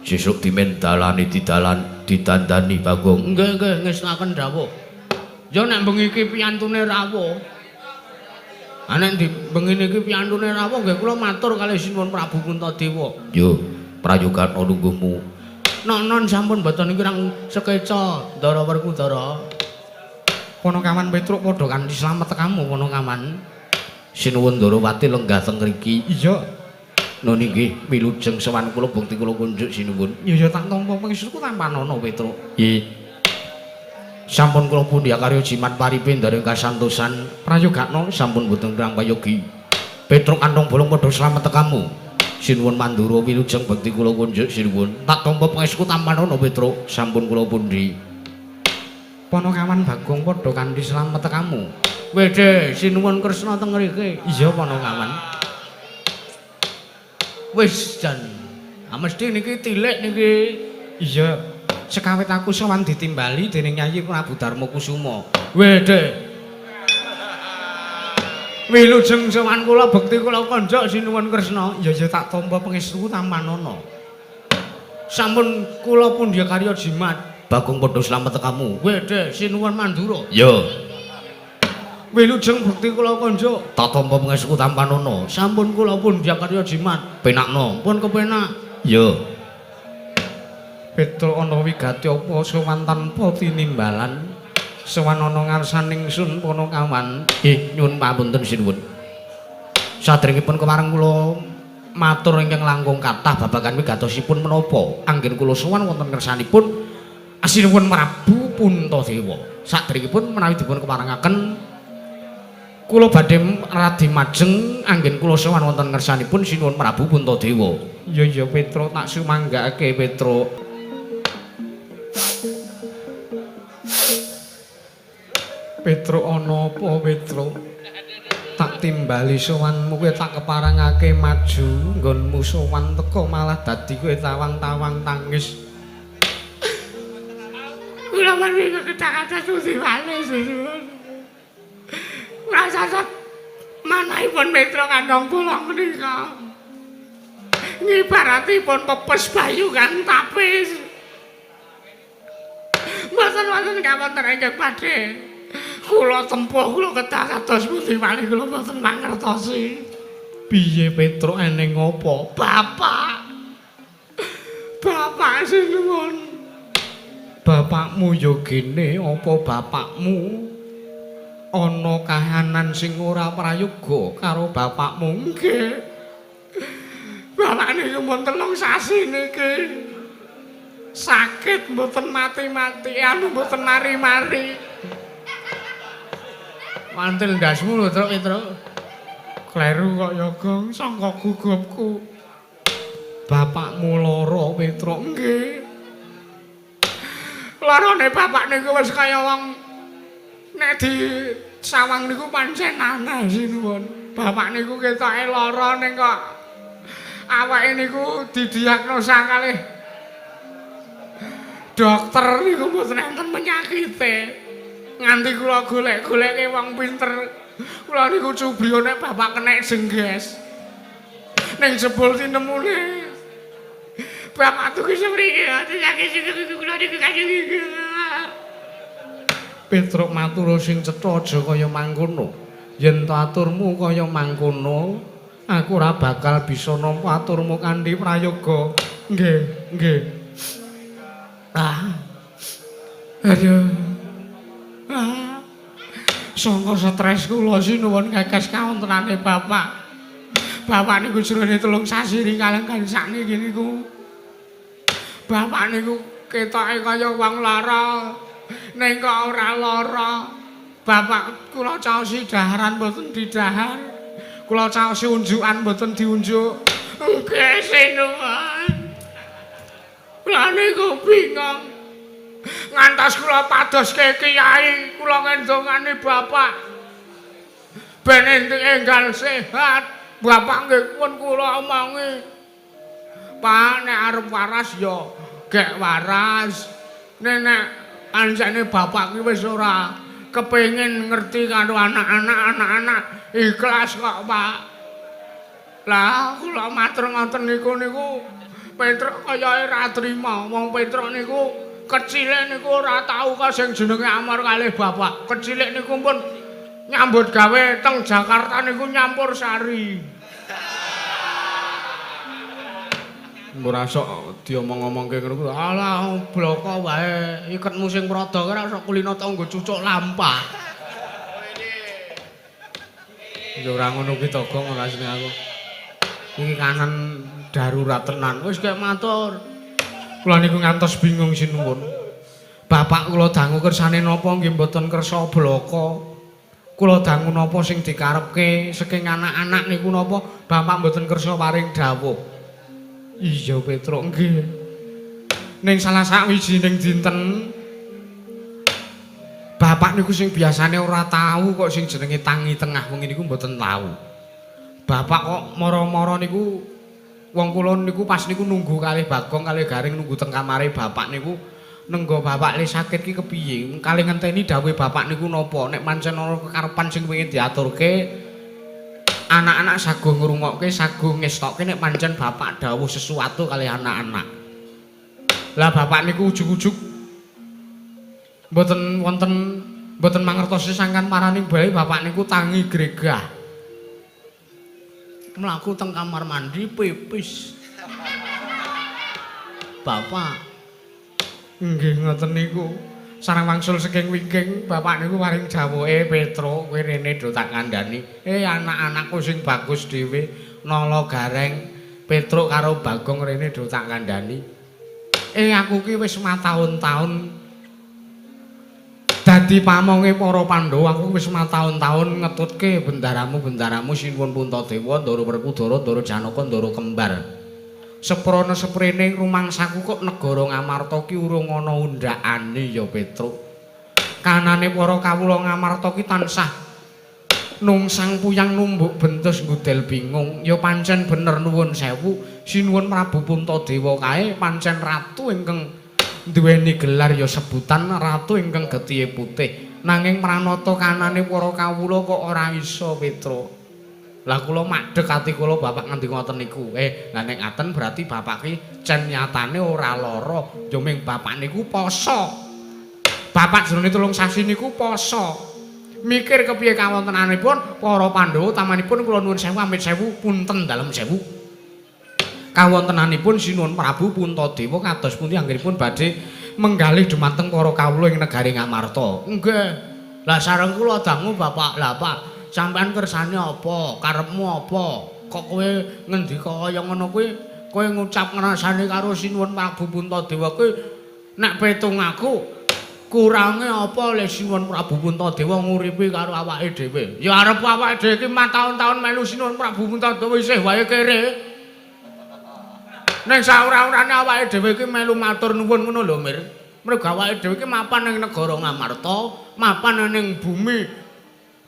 Sesuk dimen dalane didalan didandani Bagong. Nggih nggih ngestakaken dawuh. Yo nek bengi iki piyantune rawuh. Ha nek bengi niki piyantune rawuh nggih kula matur kalih Sinuwun Prabu Puntadewa. Yo prayogana lungguhmu. Nonon sampun mboten kirang sekeca Ndara Werkudara. Panakawan Petruk padha kanthi slamet tekamu Panakawan. Sinuwun Ndarawati lenggah teng mriki. Iya. Nun inggih wilujeng sowan kula bukti kula kunjuk sinuwun. Iya ya tak tampa pangestuku tampanana Petruk. Nggih. Sampun kula pundi karya jimat paripe ndaring kasantosan prayogakna sampun mboten kirang payogi. Petruk Kantong Bolong padha slamet tekamu. Sinuwun Mandura wilujeng bekti kula kunjuk sinuwun. Tak tampa pangestuku tampanana Petruk sampun kula pundi. Panakawan Bagong padha kanthi slamet tekamu. Wedhe sinuwun Kresna teng mriki. Iya Panakawan. Wis jan. Ah mesti niki tilik niki. Iya. Sekawit aku sowan ditimbali dening Nyai Prabu Darma Kusuma. Wedhe. Wilujeng sowan kula bekti kula konjok sinuwun Kresna. Ya ya tak tampa pangestuku tampanana. Sampun kula pundhi karya jimat. Bagong padha slamet tekamu. Wedhe sinuwun Mandura. Ya. Wilujeng bekti kula konjuk. Tak tampa pangestuku tampanana. Sampun kula pundhi karya jimat. Penakno. Pun kepenak. Ya. Petruk ana wigati apa sowan tanpa tinimbalan. Sowan ana ngarsaning sun Panakawan. Nggih, nyuwun pamunten sinuwun. Saderengipun kepareng kula matur ingkang langkung kathah babagan wigatosipun menapa anggen kula sowan wonten ngersanipun Sinuwun Prabu Puntadewa. Saderengipun menawi dipun keparengaken kula badhe radi majeng anggen kula sowan wonten ngersanipun Sinuwun Prabu Puntadewa. Iya iya Petruk, tak sumanggake Petruk. Petruk ana apa Petruk? Tak timbali sowanmu kowe tak keparengake maju nggonmu sowan teka malah dadi kowe tawang-tawang tangis. Kula menika kecakatan suci malih sinuwun. Kula sasat manahipun Petruk kandhang kula menika. Ngibaratipun pepes bayu kang tapis. Mboten wonten kawonten ingkang badhe kula tempuh, kula kedah kados pundi malih kula mboten mangertosi. Piye Petruk eneng apa? Bapak. Bapak sinuwun. Bapakmu ya gene apa bapakmu ana kahanan sing ora prayoga karo bapakmu? Nggih. Bapak niku mun 3 sasi niki sakit mboten mati-mati, anu mboten mari-mari. Mantil ndasmu lho, Truk, Truk. Kleru kok ya, Gong, sangka gugupku. Bapakmu lara, Petruk. Nggih. Larane bapak niku wis kaya wong nek di sawang niku pancen aneh sinuwun. Bapak niku ketoke lara ning kok awake niku didiagnosa kalih dokter niku mboten enten penyakite. Nganti kula golek-goleke wong pinter, kula niku cubriyo nek bapak kenek jengges. Ning jebul tinemune bapak tuku semriki sakit kula niku kaya. Petruk matur sing cetha aja kaya mangkono. Yen to aturmu kaya mangkono, aku ora bakal bisa nampa aturmu kanthi prayoga. Nggih, nggih. Ah. Aduh. Ah. Sangka stres kula sinuwun kekes kawontenane bapak. Bapak niku jrone 3 sasi kalih kan sakniki niku. Bapak niku ketoke kaya wong lara, ning kok ora lara. Bapak kula caosi daharan mboten didahar. Kula caosi unjukan mboten diunjuk. Nggih sinuwun. Kula niku bingung. Ngantos kula padoske kiai, kula ngendongani bapak. Ben enggal sehat. Bapak nggih pun kula omongi. Pak nek arep waras ya gek waras. Nek nek pancene bapak ki wis ora kepengin ngerti karo anak-anak, anak-anak ikhlas kok, Pak. Lah kula matur ngoten niku niku Petruk kaya ora trima. Wong Petruk niku kecile niku ora tau kok sing jenenge amor kalih bapak. Kecile niku pun nyambut gawe teng Jakarta niku nyampur sari. Ora sok diomong-omongke ngono kuwi. Alah bloko wae, iketmu sing prada ora sok kulino tau nggo cucuk lampah. Ya ora ngono kuwi to, Gong, ora sing aku. Iki kanan darurat tenan. Wis kek matur. Kula niku ngantos bingung sinuwun. Bapak kula dangu kersane napa nggih mboten kersa bloko. Kula dangu napa sing dikarepke saking anak-anak niku napa bapak mboten kersa paring dawuh. Iya Petruk nggih. Ning salah sawijining dinten bapak niku sing biasane ora tau kok sing jenenge tangi tengah wengi niku mboten tau. Bapak kok mara-mara niku wong kula niku pas niku nunggu kalih Bagong kalih Garing nunggu teng kamare bapak niku nenggo bapak le sakit ki kepiye kalih ngenteni dawuhe bapak niku napa nek pancen ana kekarepan sing pengin diaturke anak-anak sago ngrungokke sago ngestokke nek pancen bapak dawuh sesuatu kalih anak-anak. Lah bapak niku ujug-ujug mboten wonten mboten mangertosi sangkan parani bae bapak niku tangi gregah. Mlaku teng kamar mandi pipis. Bapak nggih ngoten niku. Sareng wangsul saking wingking bapak niku paring dawuhe Petruk kowe rene do tak kandhani. Anak-anakku sing bagus dhewe nala Gareng Petruk karo Bagong rene do tak kandhani. Aku ki wis mataun-taun dadi pamonge para Pandhawa, aku wis mataun-taun ngetutke bendaramu-bendaramu Sinuwun Puntadewa, Ndara Werkudara, Ndara Janaka, Ndara Kembar. Seprana seprene rumangsaku kok negara Ngamarta ki urung ana undhakane ya Petruk. Kanane para kawula Ngamarta ki tansah nungsang puyang numbuk bentus ngudel bingung. Ya pancen bener nuwun sewu, Sinuwun Prabu Puntadewa kae pancen ratu ingkang duweni gelar ya sebutan ratu ingkang getihe putih. Nanging pranata kanane para kawula kok ora iso Petruk. Lah kula madhek ati kula bapak ngendi ngoten niku. Lah nek ngaten berarti bapak ki cen nyatane ora lara, ya ming bapak niku poso. Bapak jroning 3 sasi niku poso. Mikir kepiye kawontenanipun para Pandhawa utamanipun kula nuwun sewu amit sewu punten dalem sewu. Kawontenanipun Sinuwun Prabu Puntadewa kados pundi anggenipun badhe menggalih dumateng para kawula ing negari Ngamarta. Nggih. Lah sareng kula dangu Bapak. Lah Pak, sampean kersane apa? Karepmu apa? Kok kowe ngendika kaya ngono kuwi? Kowe ngucap ngrasane karo Sinuwun Prabu Puntadewa kuwi nek petung aku kurange apa le Sinuwun Prabu Puntadewa nguripi karo awake dhewe? Ya arep awake dhewe iki mataun-taun melu Sinuwun Prabu Puntadewa isih wae kere. Ning saora-orane awake dhewe iki melu matur nuwun ngono lho Mir. Mergo awake dhewe iki mapan ning negara Ngamarta, mapan ning bumi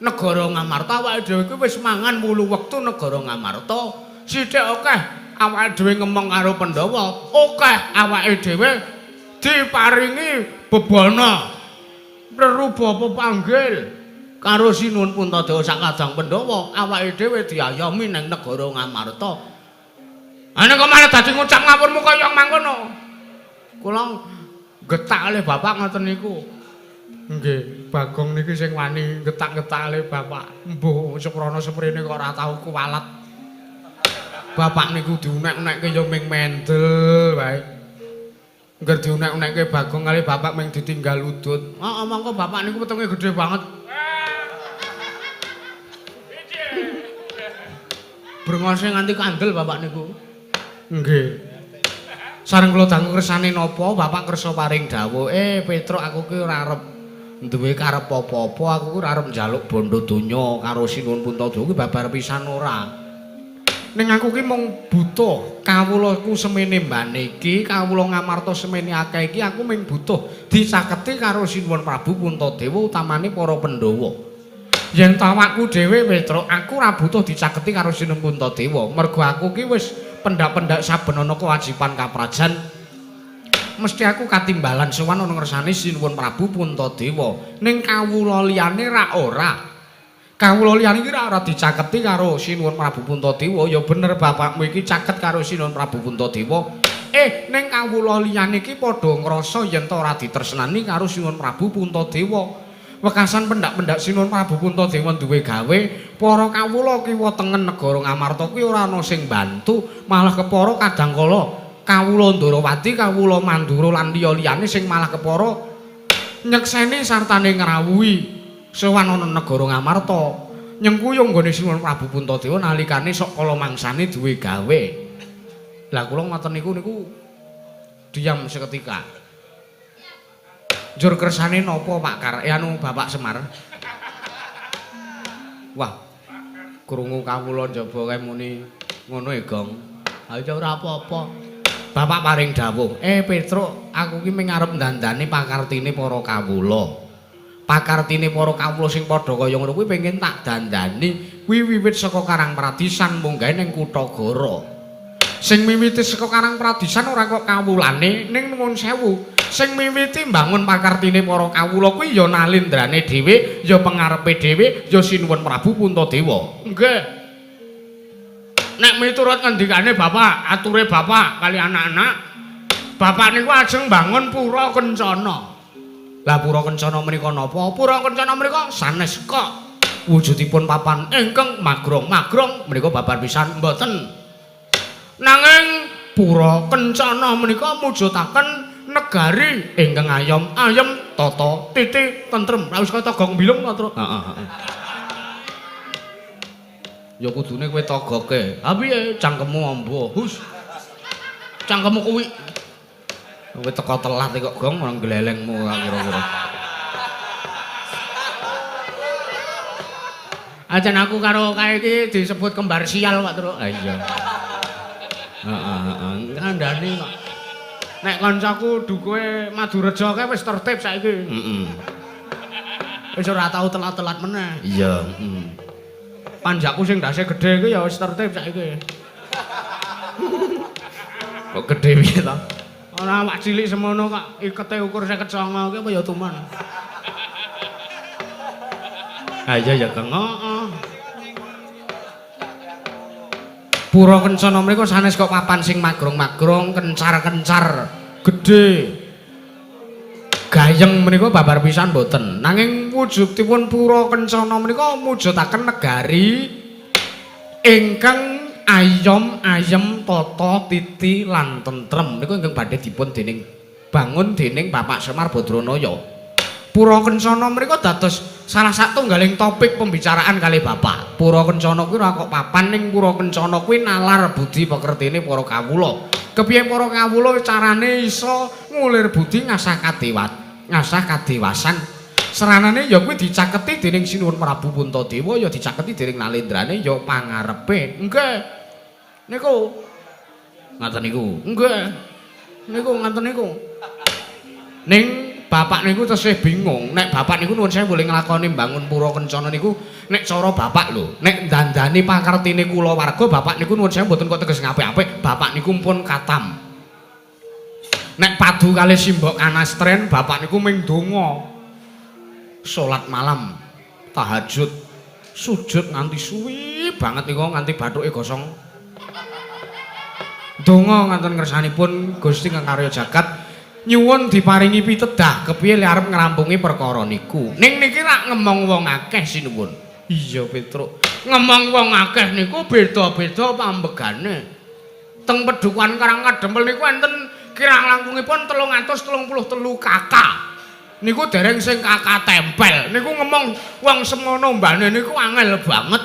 negara Ngamarta, awake dhewe iki wis mangan wulu wektu negara Ngamarta. Sithik akeh awake dhewe ngemong karo Pandhawa, akeh awake dhewe diparingi bebana reruba pepanggil karo Sinuwun Puntadewa sakadang Pandhawa, awake dhewe diayomi ning negara Ngamarta. Ana kok malah dadi ngucap ngapurmu kaya mangkono. Kula getak le bapak ngoten niku. Nggih, Bagong niki sing wani getak-getak le bapak. Mbuh seprana seprene kok ora tau kuwalat. Bapak niku diunek-unekke ya ming mendel wae. Ngger diunek-unekke Bagong kali bapak ming ditinggal udut. Heeh, mongko bapak niku wetenge gedhe banget. Brengose nganti kandel bapak niku. Nggih. Sareng kula dangu kersane napa bapak kersa paring dawuh, Petruk aku ki ora arep duwe karep apa-apa, aku ki ora arep njaluk bondo donya karo Sinuwun Puntadewa ki babar pisan ora. Ning aku ki mung butuh kawulaku semene mbane iki, kawula Ngamarta semene akeh iki aku mung butuh dicaketi karo Sinuwun Prabu Puntadewa utamane para Pandhawa. Yen tawakku dhewe Petruk, aku ora butuh dicaketi karo Sinuwun Puntadewa, mergo aku ki wis pendak-pendak saben ana kewajiban kaprajan mesti aku katimbalan sowan ana ngersane Sinuwun Prabu Puntadewa. Ning kawula liyane ra ora. Kawula liyane iki ra ora dicaketi karo Sinuwun Prabu Puntadewa. Ya bener bapakmu iki caket karo Sinuwun Prabu Puntadewa. Ning kawula liyane iki padha ngrasa yen ta ora ditresnani karo Sinuwun Prabu Puntadewa. Wekasan pendak-pendak Sinuwun Prabu Puntadewa duwe gawe, para kawula kiwa tengen negara Ngamarta kuwi ora ana sing bantu, malah kepara kadangkala kawula Ndarawati, kawula Mandura lan liya-liyane sing malah kepara nyekseni sartane ngrawuhi sowan ana negara Ngamarta. Nyengkuyung nggone Sinuwun Prabu Puntadewa nalikane sok kala mangsane duwe gawe. Lah kula ngoten niku niku diam seketika. Njur kersane napa Pak Kar? Anu Bapak Semar. Wah. Krungu kawula njaba kae muni ngono e, Gong. Ha ya ora apa-apa. Bapak paring dawuh, Petruk, aku ki mung arep ndandani pakartine para kawula. Pakartine para kawula sing padha kaya ngono kuwi pengen tak dandani. Kuwi wiwit saka Karang Pradisan munggahe ning Kutagara. Sing miwiti saka Karang Pradisan ora kok kawulane ning nuwun sewu. Sing miwiti mbangun pakartine para kawula kuwi ya nalindrane dhewe, ya pengarepe dhewe, ya Sinuwun Prabu Puntadewa. Nggih. Nek miturut ngendikane bapak, ature bapak kali anak-anak, bapak niku ajeng mbangun Pura Kencana. Lah Pura Kencana menika napa? Pura Kencana menika sanes kok wujudipun papan ingkang magrong-magrong menika babar pisan mboten. Nanging Pura Kencana menika mujudaken negari ingkang ayom, ayem, tata, titi, tentrem. Lah wis kaya togok mbilung to, Truk. Heeh, heeh. Ya kudune kowe togoke. Ha piye cangkemmu amba? Hus. Cangkemmu kuwi. Kowe teko telat kok gong ora glelengmu kira-kira. Ajan aku karo kae iki disebut kembar sial Pak Truk. Ha iya. Heeh heeh. Kandhane kok. Nek kancaku dukuhe Madurejo kae wis tertib saiki. Heeh. Wis ora tau telat-telat meneh. Iya, heeh. Panjakku sing ndase gedhe iki ya wis tertib saiki. Kok gedhe piye to? Ora awak cilik semono kok ikete ukur 59 ki apa ya tuman. Ha iya ya, Kang. Heeh. Pura Kencana mriku sanes kok papan sing magrong-magrong, kencar-kencar, gedhe. Gayeng menika babar pisan mboten. Nanging wujudipun Pura Kencana menika mujudaken negari ingkang ayom ayem tata titi lan tentrem niku ingkang badhe dipun dening bangun dening Bapak Semar Badranaya. Pura Kencana menika dados salah satunggaling topik pembicaraan kali Bapak. Pura Kencana kuwi ora kok papan ning Pura Kencana kuwi nalar budi pekertine para kawula. Kepiye para kawula carane iso ngulir budi ngasah kadewat, ngasah kadewasan. Seranane ya kuwi dicaketi dening Sinuwun Prabu Puntadewa ya dicaketi dening Nalendrane ya pangarepe. Nggih. Niku ngaten niku. Nggih. Niku ngaten niku. Ning bapak niku tesih bingung. Nek bapak niku nuwun sewu boleh nglakoni mbangun Pura Kencana niku nek cara bapak lho, nek dandani pakartine kula warga bapak niku nuwun sewu mboten kok teges ngapik-apik, bapak niku pun katam. Nek padu kalih simbok kanastren bapak niku ming donga. Salat malam, tahajud, sujud nganti suwi banget niku nganti bathuke gosong. Donga nganten ngersanipun Gusti kang karya jagat nyuwun diparingi pitedah kepiye le arep ngrampungi perkara niku. Ning niki rak ngemong wong akeh sinuwun. Iya Petruk, ngemong wong akeh niku beda-beda pambegane. Teng Pedukuhan Karang Kadempel niku enten kirang langkungipun 333 KK. Niku dereng sing KK tempel. Niku ngemong wong semono mbane niku angel banget.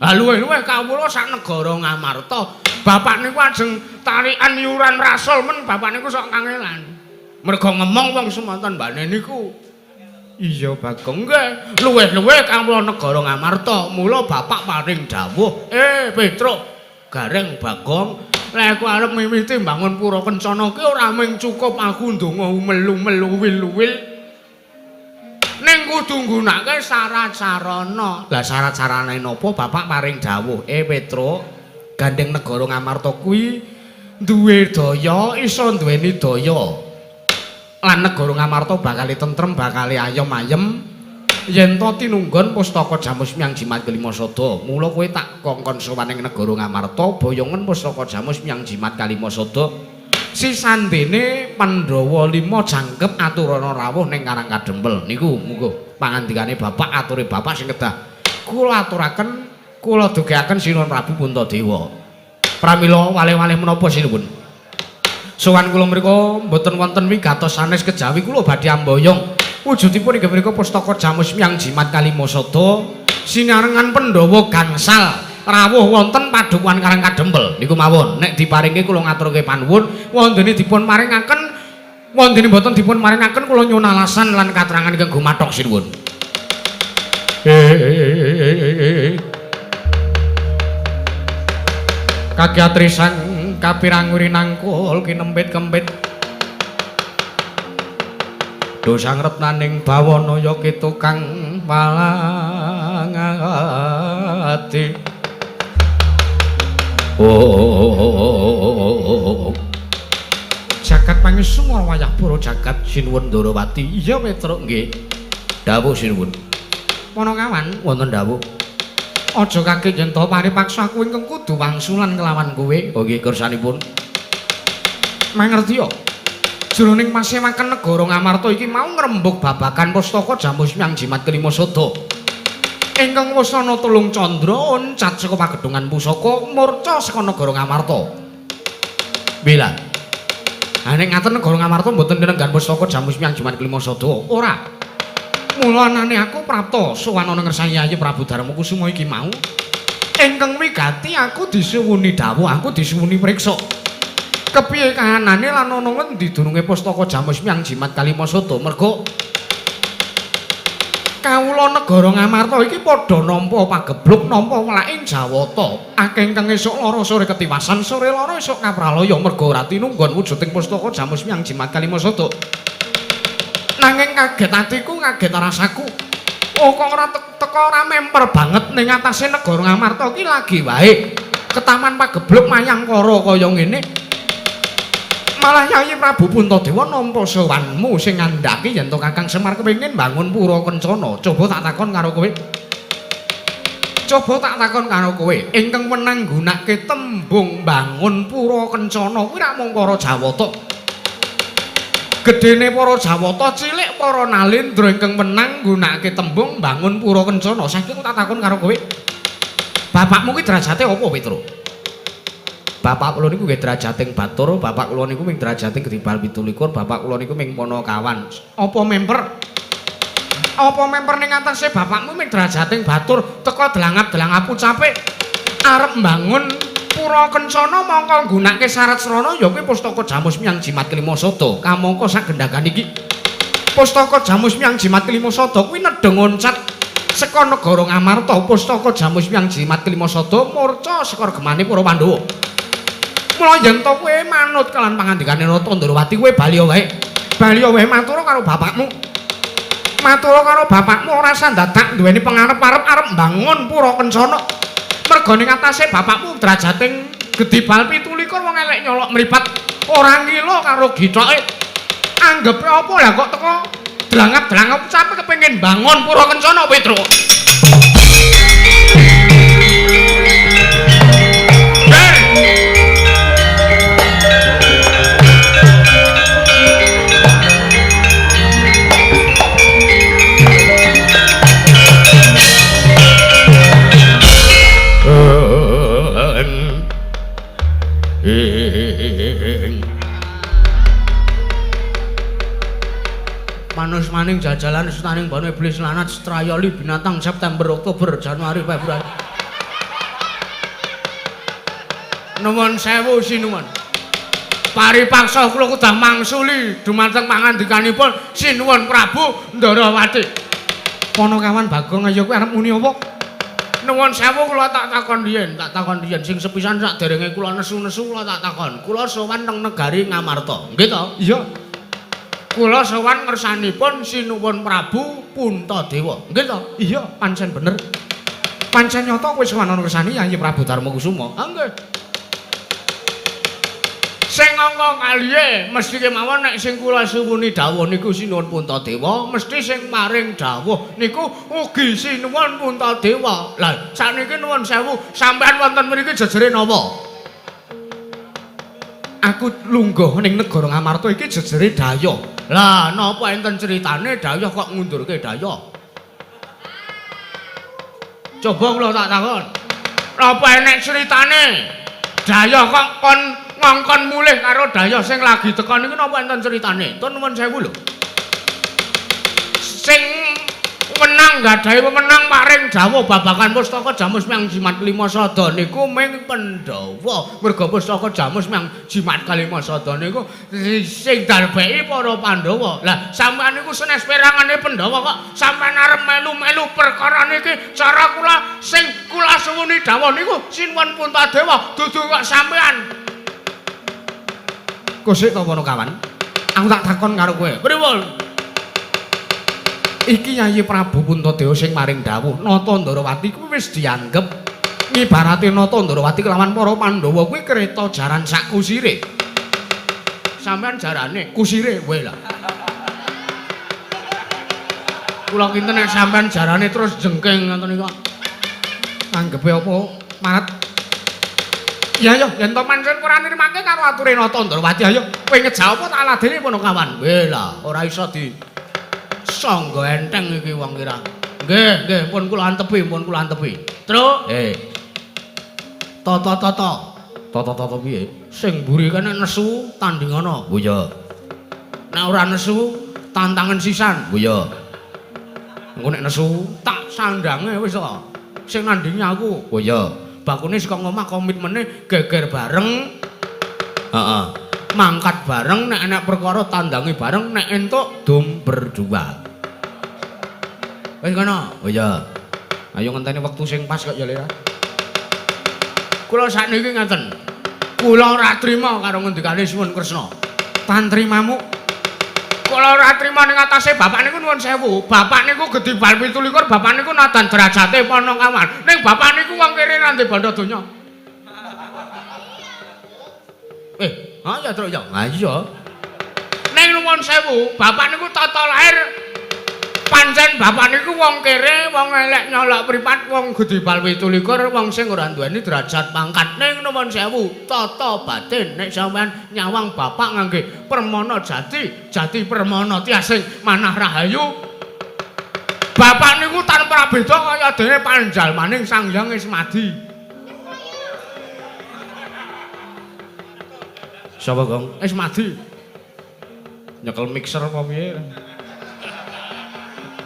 Ha luwih-luwih kawula sak negara Ngamarta. Bapak niku ajeng tarikan yuran rasul men bapak niku sok kangelan. Mergo ngemong wong semonten mbane niku. Iya Bagong, nggih, luwih-luwih kawula negara Ngamarta. Mula bapak paring dawuh, Petruk, Gareng Bagong, lek aku arep mimiti mbangun Pura Kencana ki ora mung cukup aku ndonga umel-umel uwil-uwil. Ning kudu nggunakake syarat sarana. Lah syarat sarane napa? Bapak paring dawuh, Petruk, gandeng negara Ngamarta kuwi duwe daya, iso duweni daya. Lan negara Ngamarta bakal tentrem, bakal ayem-ayem yen to tinunggon pustaka Jamus Miang Jimat Kelima Sada. Mula kowe tak kongkon sowan ing negara Ngamarta, boyongen pustaka Jamus Miang Jimat Kalima Sada. Sisandene Pandhawa 5 jangkep aturana rawuh ning Karang Kadempel. Niku munggo pangandikane bapak, ature bapak sing kedah kula aturaken, kula dugiaken Sinuwun Prabu Puntadewa. Pramila waleh-waleh menapa sinuwun? Sowan kula mriku mboten wonten wigatos sanes kejawi kula badhe amboyong. Wujudipun inggih mriku pustaka Jamus Miang Jimat Kalima Sada sinarengan Pandhawa gangsal rawuh wonten Padukuhan Karang Kadempel. Niku mawon nek diparingi kula ngaturke panuwun, wontene dipun paringaken, wontene mboten dipun paringaken kula nyuwun alasan lan katerangan ingkang gumathok sinuwun. Kagiatri sang kapirang rinangkul kinempit kempit dosang retnaning bawana ya kitukang walangati. Oh, jagat pangesung wayah pura jagat sinuwun Ndorowati. Iya Petruk nggih. Dawuh sinuwun. Panakawan wonten dawuh. Aja kaget yen to paripaksa aku ingkang kudu wangsulan kelawan kowe. Oh nggih kersanipun. Mangerti yo. Jroning pasewakan negara Ngamarta iki mau ngrembug babagan pustaka Jamus Miang Jimat Kelima Sada. Ingkang wasana telung candra oncat saka pagedhungan pusaka murca saka negara Ngamarta. Bila. Ha nek ngaten negara Ngamarta mboten dinenggan pustaka Jamus Miang Jimat Kelima Sada. Ora. Mula anane aku prapta sowan ana ngersani Yayi Prabu Darma Kusuma iki mau. Ingkang wigati aku disuwuni dawuh, aku disuwuni priksa. Kepiye kahanane lan ana ngendi dununge pustaka Jamus Miang Jimat Kalimasada? Merga kawula negara Ngamarta iki padha nampa pagebluk, nampa welaking Jawata. Akeh ingkang esuk lara sore ketiwasan, sore lara esuk kapralaya merga ora tinunggon wujuding pustaka Jamus Miang Jimat Kalimasada. Nanging kaget atiku, kaget rasaku. Oh kok ora teka ora memper banget ning atase negara Ngamarta iki lagi wae ketaman pagebluk mayangkara kaya ngene. Malah Yayi Prabu Puntadewa nampa sowanmu sing ngandhaki yen to Kakang Semar kepengin bangun pura kencana. Coba tak takon karo kowe. Coba tak takon karo kowe, ingkang wenang nggunakake tembung bangun pura kencana kuwi rak mung para Jawata. Gedene para Jawata, cilik para Nalendra ingkang wenang nggunakake tembung bangun pura kencana. Saiki tak takon karo kowe. Bapakmu kuwi derajate apa, Petro? Bapak kula niku nggih derajating Batur, bapak kula niku ming derajating Gedibal 27, bapak kula niku ming Panakawan. Apa memper? Apa memper ning atase bapakmu ming derajating Batur, teka delangap-delangap ucape arep mbangun pura kencana mongko nggunakake syarat srana ya kuwi pustaka Jamus Miang Jimat Kalimasada. Kamangka sak gendhagan iki pustaka Jamus Miang Jimat Kalimasada kuwi nedha ngoncat saka negara Ngamarta. Pustaka Jamus Miang Jimat Kalimasada murca saka regemane para Pandhawa. Mula yen to kowe manut kelan pangandikane Nata Ndrawati kowe bali wae. Bali wae matur karo bapakmu. Matur karo bapakmu ora usah dadak duweni pengarep-arep arep mbangun pura kencana. Merga ning atase bapakmu derajating Gedibal 27 wong elek nyolok mripat ora ngilo karo githoke. Anggepe apa lah kok teko drangap-drangap sampe kepengin bangun pura kencana, Petro. Manus maning jajalan sutaning banu iblis lanat strayoli binatang September Oktober Januari Februari. Nuwun sewu sinuwun. Paripaksa kula kudah mangsuli dumateng pangandikanipun Sinuwun Prabu Ndarawati. Panakawan Bagong ayo kowe arep muni apa? Nuwun sewu kula tak takon riyen, tak takon riyen sing sepisan saderenge kula nesu-nesu kula tak takon. Kula sowan teng negari Ngamarta. Nggih to? Iya. Kula sowan ngersanipun Sinuwun Prabu Puntadewa. Nggih to? Iya, pancen bener. Pancen nyata kowe sowan ana ngersani Yayi Prabu Darmakusuma. Ha nggih. Sing angka kalihe mesti kemawon nek sing kula suwuni dawuh niku Sinuwun Puntadewa, mesti sing paring dawuh niku ugi Sinuwun Puntadewa. Lah sakniki nuwun sewu, sampean wonten mriki jejere napa? Aku lungguh ning negara Ngamarta iki jejere dayah. Lah napa enten critane dayah kok ngundurke dayah? Coba kula tak takon. Napa enek critane dayah kok kon ngongkon mulih karo dayah sing lagi teka niku napa enten critane? Tun nuwun sewu lho. Sing wenang gadahi wewenang paring dawuh babagan pustaka Jamus Miang Jimat Kalimasada niku ming Pandhawa. Merga pustaka Jamus Miang Jimat Kalimasada niku sing darbeki para Pandhawa. Lah sampean niku senes perangane Pandhawa kok sampean arep melu-melu perkara niki. Cara kula sing kula suwuni dawuh niku Sinuwun Puntadewa dudu kok sampean. Kosik to Panakawan? Aku tak takon karo kowe. Pripun? Iki Yayi Prabu Puntadewa sing maring dawuh Nata Ndrawati kuwi wis dianggep ngibarate Nata Ndrawati kelawan para Pandhawa kuwi kereta jaran sak kusire. Sampeyan jarane kusire kowe lah. Kula kinten nek sampeyan jarane terus jengking ngoten niku. Anggepe apa marat? Ya ayo yen to pancen ora nrimake karo ature Nata Ndrawati ayo kowe ngejak apa tak ladene Panakawan. Kowe lah ora iso di sangga enteng iki wong kira. Nggih, nggih, pun kula antepi, pun kula antepi. Truk, Tata-tata. Tata-tata piye? Sing mburi kene nesu tandingana. Oh iya. Nek ora nesu tantangan sisan. Oh iya. Engko nek nesu tak sandange wis to. Sing nandingi aku. Oh iya. Bakune saka ngomah komitmene geger bareng. Heeh. Mangkat bareng nek enek perkara tandange bareng nek entuk dum berdua. Wis ngono. Oh iya. Ayo ngenteni wektu sing pas kok ya Le. Kula sakniki ngaten. Kula ora trima karo ngendikane Sinuwun Kresna. Tantrimamu kula ora trima ning atase bapak niku nuwun sewu. Bapak niku gedhi bal 27, bapak niku nadan derajate Panakawan. Ning bapak niku wong kere ra ndek bandha donya. Ha ya Truk ya. Ha iya. Ning nuwun sewu, bapak niku tata lahir pancen bapak niku wong kere, wong elek nyolok pripat, wong gedhi bal 27, wong sing ora duweni derajat pangkat. Ning nuwun sewu, tata batin nek sampean nyawang bapak ngangge permana jati, jati permana tiasing manah rahayu. Bapak niku tanpa beda kaya dene panjalmaning Sang Hyang Ismadi. Sapa, Gong? Ismadi. Nyekel mixer apa piye?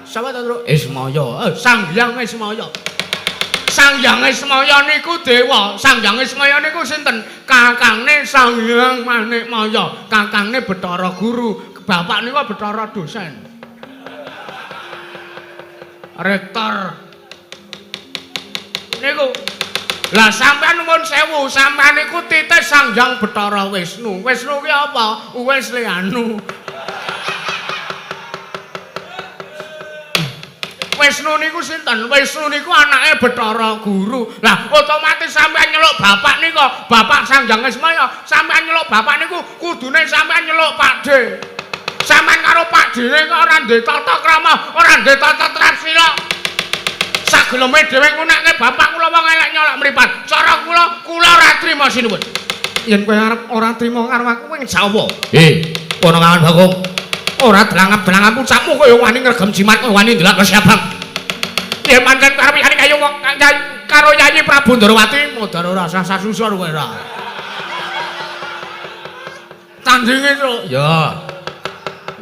Sapa ta, Truk? Ismaya. Sang Hyang Ismaya. Sang Hyang Ismaya niku dewa. Sang Hyang Ismaya niku sinten? Kakangne Sang Hyang Manikmaya, kakangne Bathara Guru. Bapak niku Bathara dosen. Rektor. Niku. Lah sampean nuwun sewu, sampean niku titih Sang Hyang Bathara Wisnu. Wisnu ki apa? Wis le anu. Wisnu niku sinten? Wisnu niku anake Bathara Guru. Lah otomatis sampean nyeluk bapak nika, bapak Sang Hyang Ismaya, sampean nyeluk bapak niku kudune sampean nyeluk Pakde. Sampean karo Pakdene kok ora ndek tata krama, ora ndek tata trasila. Sageleme dhewe ngunekke bapak kula wong elek nyolok mripat. Cara kula, kula ora trima sinuwun. Yen kowe arep ora trima karo aku kowe ngejak apa? Panakawan Bagong. Ora dlangap-dlangap ucapmu kaya wani ngregem jimat kaya wani ndelok kesiabang. Yen pancen arep yani kaya wong karo Yayi Prabu Ndorowati modar ora usah sasusur kowe ora. Tandinge, Truk. Ya.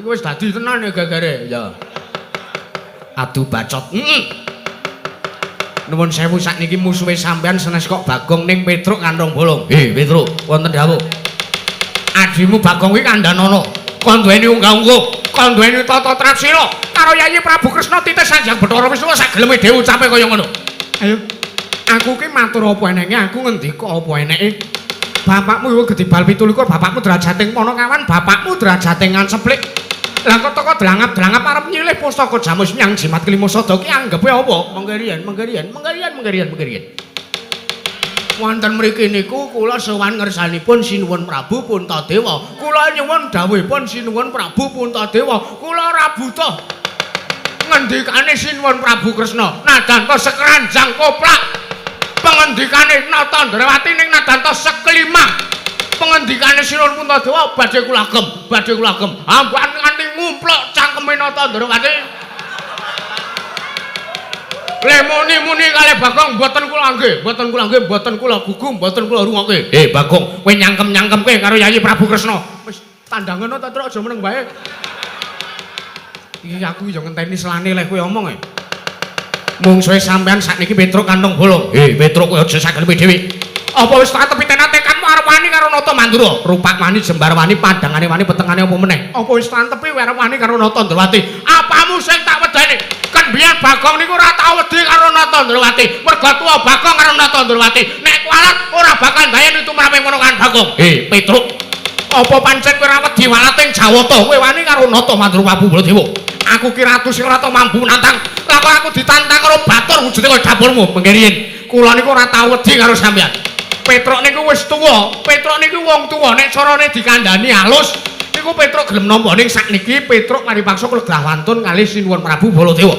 Iku wis dadi tenan ya gegere, ya. Adu bacot. Heeh. Nuwun sewu sakniki musuhe sampean senes kok Bagong ning Petruk kantong bolong. Petruk, wonten dawuh. Adimu Bagong kuwi kandhanono. Kon duweni unggah-ungguh, kon duweni tata trasila karo Yayi Prabu Kresna titih Sang Hyang Bathara Wisnu sageleme dhewe ucape kaya ngono. Ayo. Aku ki matur apa enenge, aku ngendika apa eneke. Bapakmu iku gedhi bal 27, bapakmu derajating Panakawan, bapakmu derajating Nganseplik. Lah kok teko dlangap-dlangap arep nyilih pusaka jamus nyang jimat kelima sada ki anggepe apa? Menggerian, menggerian, menggerian, menggerian, menggerian. Wonten mriki niku kula sowan ngersanipun Sinuwun Prabu Puntadewa. Kula nyuwun dawuhipun Sinuwun Prabu Puntadewa. Kula ora butuh ngendikane Sinuwun Prabu Kresna. Nadanta sekeranjang koplak. Pengendikane Nata Ndrawati ning nadanta sekelima. Pengendikane Sinuwun Puntadewa badhe kula agem, badhe kula agem. Ambuhan nganti ngumpluk cangkeme Nata Ndrawati. Le muni-muni kalih Bagong mboten kula nggih, mboten kula nggih, mboten kula gugu, mboten kula rungokke. Bagong, kowe nyangkem-nyangkemke karo Yayi Prabu Kresna. Wis tandangono ta, Truk, aja meneng wae. Iki aku ya ngenteni selane leh kowe omong e. Mungsuhe sampean sakniki Petruk kantong bolong. Petruk kowe aja sageleme dhewe. Apa wis tak tepi tenan tekadmu arep wani karo Nata Mandura? Rupak wani, jembar wani, pandangane wani, petengane apa meneh? Apa wis tak tepi arep wani karo Nata Ndrawati? Apamu sing tak wedeni? Kan biyen Bagong niku ora tau wedi karo Nata Ndrawati. Merga tuwa Bagong karo Nata Ndrawati. Nek kualat ora bakal ndayeni tumrape ngono kan Bagong. Petruk. Apa pancen kowe ora wedi walating Jawata? Kowe wani karo Nata Mandura Prabu Baladewa? Aku ki ratu sing ora tau mampu nantang. Lah kok aku ditantang karo batur wujude kaya dapurmu. Mengkeriyen. Kula niku ora tau wedi karo sampeyan. Petruk niku wis tuwa. Petruk niku wong tuwa nek carane dikandhani halus niku Petruk gelem nampa. Ning sakniki Petruk paripaksa klegrah wantun kalih Sinuwun Prabu Baladewa.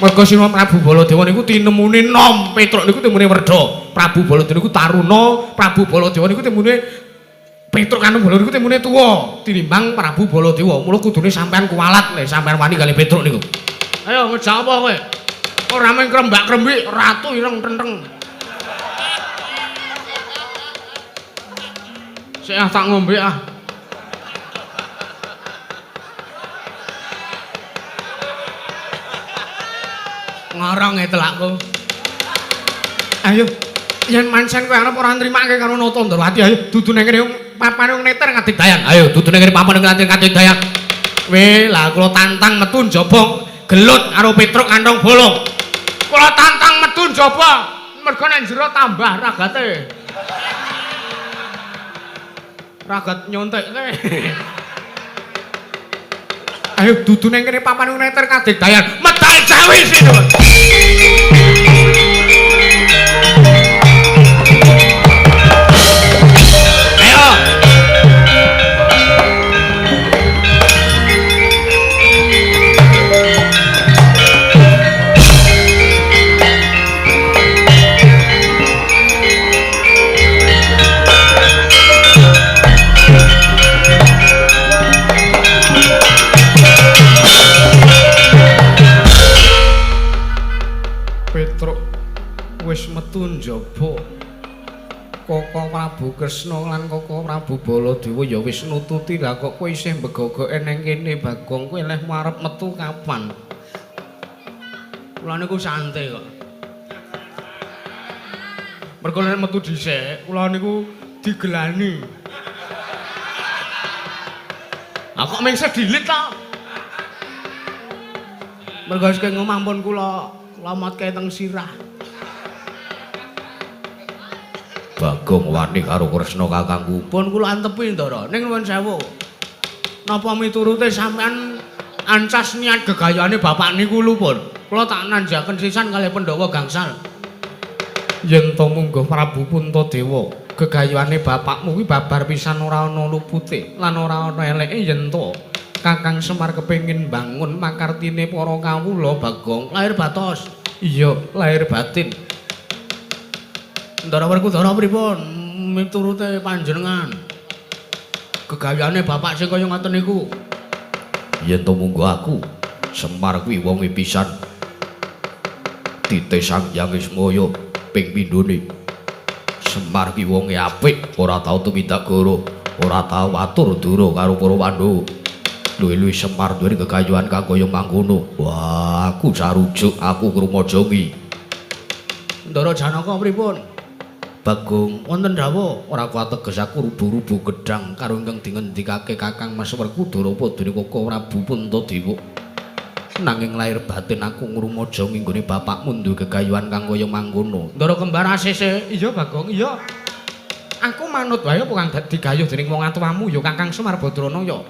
Merga Sinuwun Prabu Baladewa niku tinemune nom, Petruk niku temune werda. Prabu Baladewa niku taruna, Prabu Baladewa niku temune Petruk kanu Baladewa niku temune tuwa tinimbang Prabu Baladewa. Mula kudune sampean kuwalat nek sampean wani kalih Petruk niku. Ayo ngejak apa kowe? Ora mung krembak-krembik, ratu ireng tenteng. Sik ah tak ngombe ah. Ngorong e telakku. Ayo, yen mancen kowe arep ora nrimake karo Nata Ndrawati, ayo dudu nang kene papan neter kadigdayan. Ayo dudune kene papan neter kadigdayan. Weh, lah kula tantang metu njaba gelut karo Petruk kantong bolong. Kula tantang metu njaba, mergo nek jero tambah ragate. Ragat nyontekke. Ayo dudune kene papan neter kadigdayan. Medal jawi sinuwun. Ayo. Petruk wis metu njaba. Koko Prabu Kresna lan Koko Prabu Baladewa ya wis nututi. Lah kok kowe isih mbegogoke nang kene Bagong, kowe leh arep metu kapan? Kula niku santai kok. Mergo nek metu dhisik, kula niku digelani. Ah kok mung sedilit ta? Mergo saking mampun kula lomotke teng sirah. Bagong wani karo Kresna kakangku. Pun kula antepi Ndara. Ning nuwun sewu. Napa miturute sampean ancas niat gegayane bapak niku lho pun. Kula tak nanjaken sisan kalih Pandhawa gangsal. Yen to mungguh Prabu Puntadewa, gegayane bapakmu kuwi babar pisan ora ana lupute lan ora ana eleke yen to Kakang Semar kepengin bangun makartine para kawula Bagong. Lahir batos. Iya, lahir batin. Ndara Werkudara pripun miturute panjenengan? Gegayane bapak sing kaya ngoten niku. Yen to mungguh aku Semar kuwi wonge pisan. Tite Sang Hyang Ismaya ping pindhone. Semar kuwi wonge apik, ora tau tumindak goro, ora tau atur dura karo para Pandhawa. Luwih-luwih Semar duweni gegayuhan kang kaya mangkono. Wah, aku sarujuk, aku krumajangi. Ndara Janaka pripun? Bagong, wonten dawuh ora kuat teges aku rubuh-rubuh gedhang karo ingkang dingendikake Kakang Mas Werkudara padune Koko Prabu Puntadewa. Nanging lahir batin aku ngrumajangi nggone bapakmu duwe gegayuhan kang kaya mangkono. Ndara kembar asese. Iya Bagong, iya. Aku manut wae apa kang digayuh dening wong atuwamu ya Kakang Semar Badrana ya.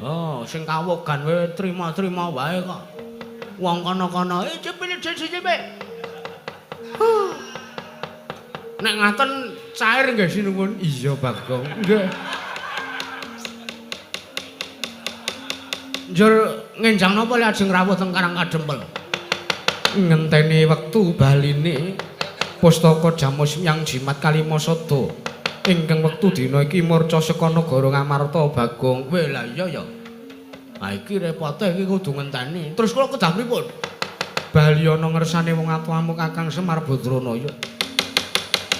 Oh, sing kawogan wae trima-trima wae kok. Wong kono-kono, cepene cepene. Nek ngaten cair nggih sinuwun. Iya Bagong. Nggih. Njur ngenjang napa le ajeng rawuh teng Karang Kadempel? Ngenteni wektu baline pustaka Jamus Yang Jimat Kalimasada. Ingkang wektu dina iki murca saka negara Ngamarta Bagong. Weh lah iya ya. Ha iki repote iki kudu ngenteni. Terus kula kedah pripun? Bali ana ngersane wong atuwamu Kakang Semar Badrana ya.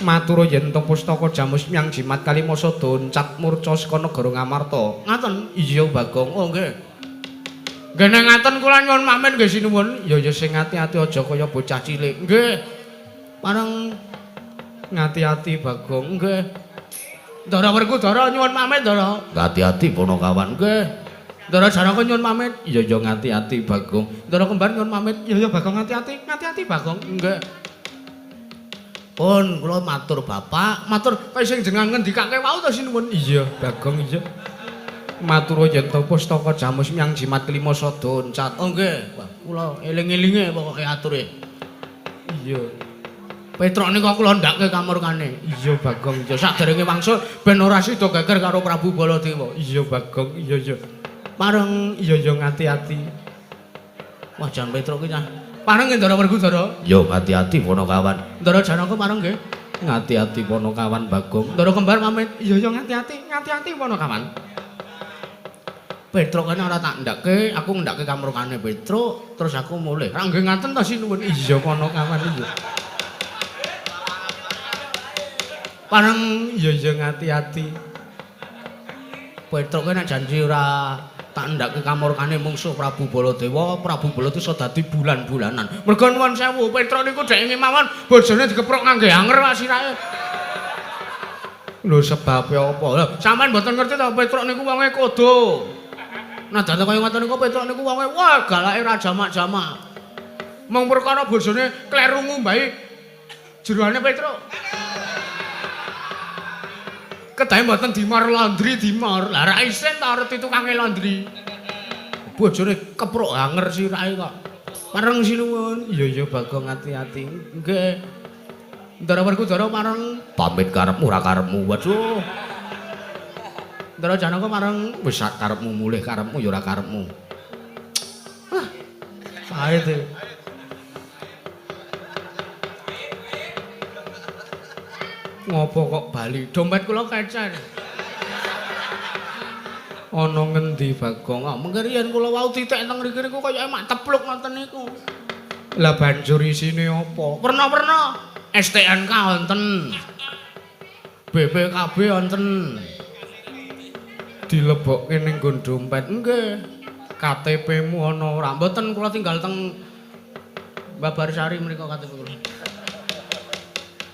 Matur yen to pustaka Jamus Yang Jimat Kalimasada ncat murca saka negara Ngamarta. Ngaten? Iya Bagong. Oh nggih. Nggih nek ngaten kula nyuwun pamit nggih sinuwun. Ya ya sing ati-ati aja kaya bocah cilik. Nggih. Pareng ngati-ati Bagong. Nggih. Ndara Werkudara nyuwun pamit Ndara. Ngati-ati Panakawan. Nggih. Ndara Janaka nyuwun pamit. Iya ya ngati-ati Bagong. Ndara kembar nyuwun pamit. Iya ya Bagong ngati-ati, ngati-ati Bagong. Nggih. Pun kula matur bapak, matur kaya sing jenengan ngendikake wau to sinuwun. Iya Bagong iya. Matur yen to pustaka Jamus Yang Jimat Kalimasada ncat. Oh nggih, kula eling-elinge pokoke ature. Iya. Petruk nika kula ndhakke kamurkane. Iya Bagong iya saderenge wangsul ben ora sida geger karo Prabu Baladewa. Iya Bagong iya iya. Pareng iya iya ngati-ati. Wah jan Petruk ki cah. Pareng nggih Ndara Werkudara. Yo ngati-ati Panakawan. Ndara Janaka pareng nggih. Ngati-ati Panakawan Bagong. Ndara kembar pamit. Iya iya ngati-ati, ngati-ati Panakawan. Petruk kene ora tak ndhakke, aku ndhakke kamurkane Petruk, terus aku mulih. Ra nggih ngaten ta sinuwun. Iya Panakawan iya. Pareng iya iya ngati-ati. Petruk kene janji ora tak ndhakke kamurkane mungsuh Prabu Baladewa, Prabu Baladewa iso dadi bulan-bulanan. Mergo nuwun sewu, Petruk niku dhek mawon bojone dikeprok ngangge anger wae sirahe. Lho sebabe apa? Lho sampean mboten ngerti to Petruk niku wonge kodo. Nah dadi kaya ngoten niku Petruk niku wonge wah galake ra jamak-jamak. Mung perkara bojone kleru ngumbahi jeroane Petruk. Kedahe mboten dimor laundry dimor. Lah ra isin ta reti tukange laundry. Bojone kepruk hanger sirahe kok. Pareng sinuwun. Iya iya Bagong ati-ati. Nggih. Ndara Werkudara mareng pamit karepmu ora karepmu. Waduh. Ndara Janaka mareng wis karepmu mulih karepmu ya ora karepmu. Ah. Pahit e. Ngopo kok bali? Dompet kula kecer. Ana ngendi Bagong? Ah, mengke riyen kula wau titik teng mriki niku kaya mak tepluk ngoten niku. Lah banjur isine apa? Werna-werna. STNK wonten. BPKB wonten. Dilebokke ning nggon dompet. Nggih. KTP-mu ana ora? Mboten kula tinggal teng Babarsari mriku KTP kula.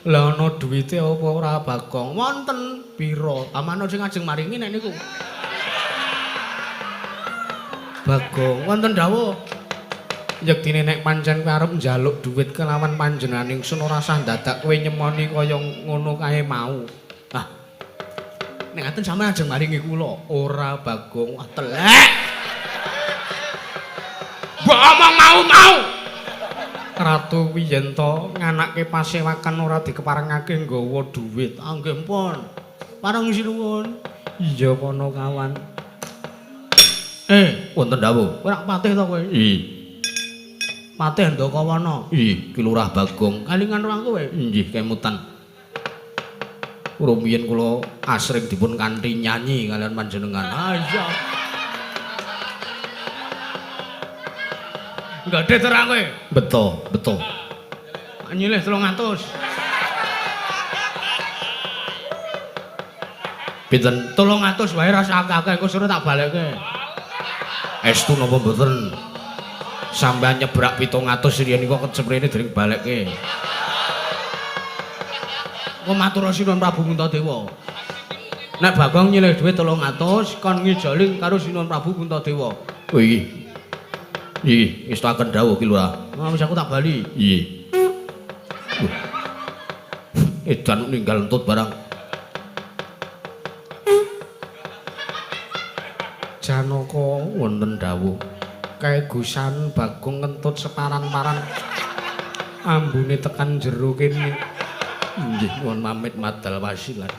Lah ana duwite apa ora Bagong? Wonten pira? Amano sing ajeng maringi nek niku. Bagong wonten dawuh. Yektine nek pancen kowe arep njaluk dhuwit kelawan panjenengan ingsun ora sah dadak kowe nyemoni kaya ngono kae mau. Ah. Nek ngaten sampeyan ajeng maringi kula. Ora Bagong. Wah telek. Mbok omong mau-mau. Ratu Wiyenta nganake pasewakan ora dikeparengake nggawa dhuwit. Ah nggih mpun. Pareng sinuwun. Iya Panakawan. Wonten dawuh. Kowe rak patih to kowe? Iya. Patih Ndakawana. Ih, Ki Lurah Bagong. Kalingan ruang kowe? Nggih, kemutan. Rumiyin kula asring dipun kanthi nyanyi kalian panjenengan. Ah iya. Enggak ada terang kowe. Beto, beto. Nyilih 300. Pinten? 300 wae ra sak akeh engko sore tak balekke. Estu napa mboten? Sampeyan nyebrak 700 riyen niku keceprene dereng balekke. Engko matur Sinuwun Prabu Puntadewa. Nek Bagong nyilih dhuwit 300 kon ngijoli karo Sinuwun Prabu Puntadewa. Oh iki. Iki ngestakaken dawuh Ki Lurah. Wis aku tak bali. Iya. Edan ninggal entut barang. Janaka wonten dawuh. Kaegusan Bagong ngentut separan-paran. Ambune tekan jero kene. Nggih, nuwun pamit madal wasilan.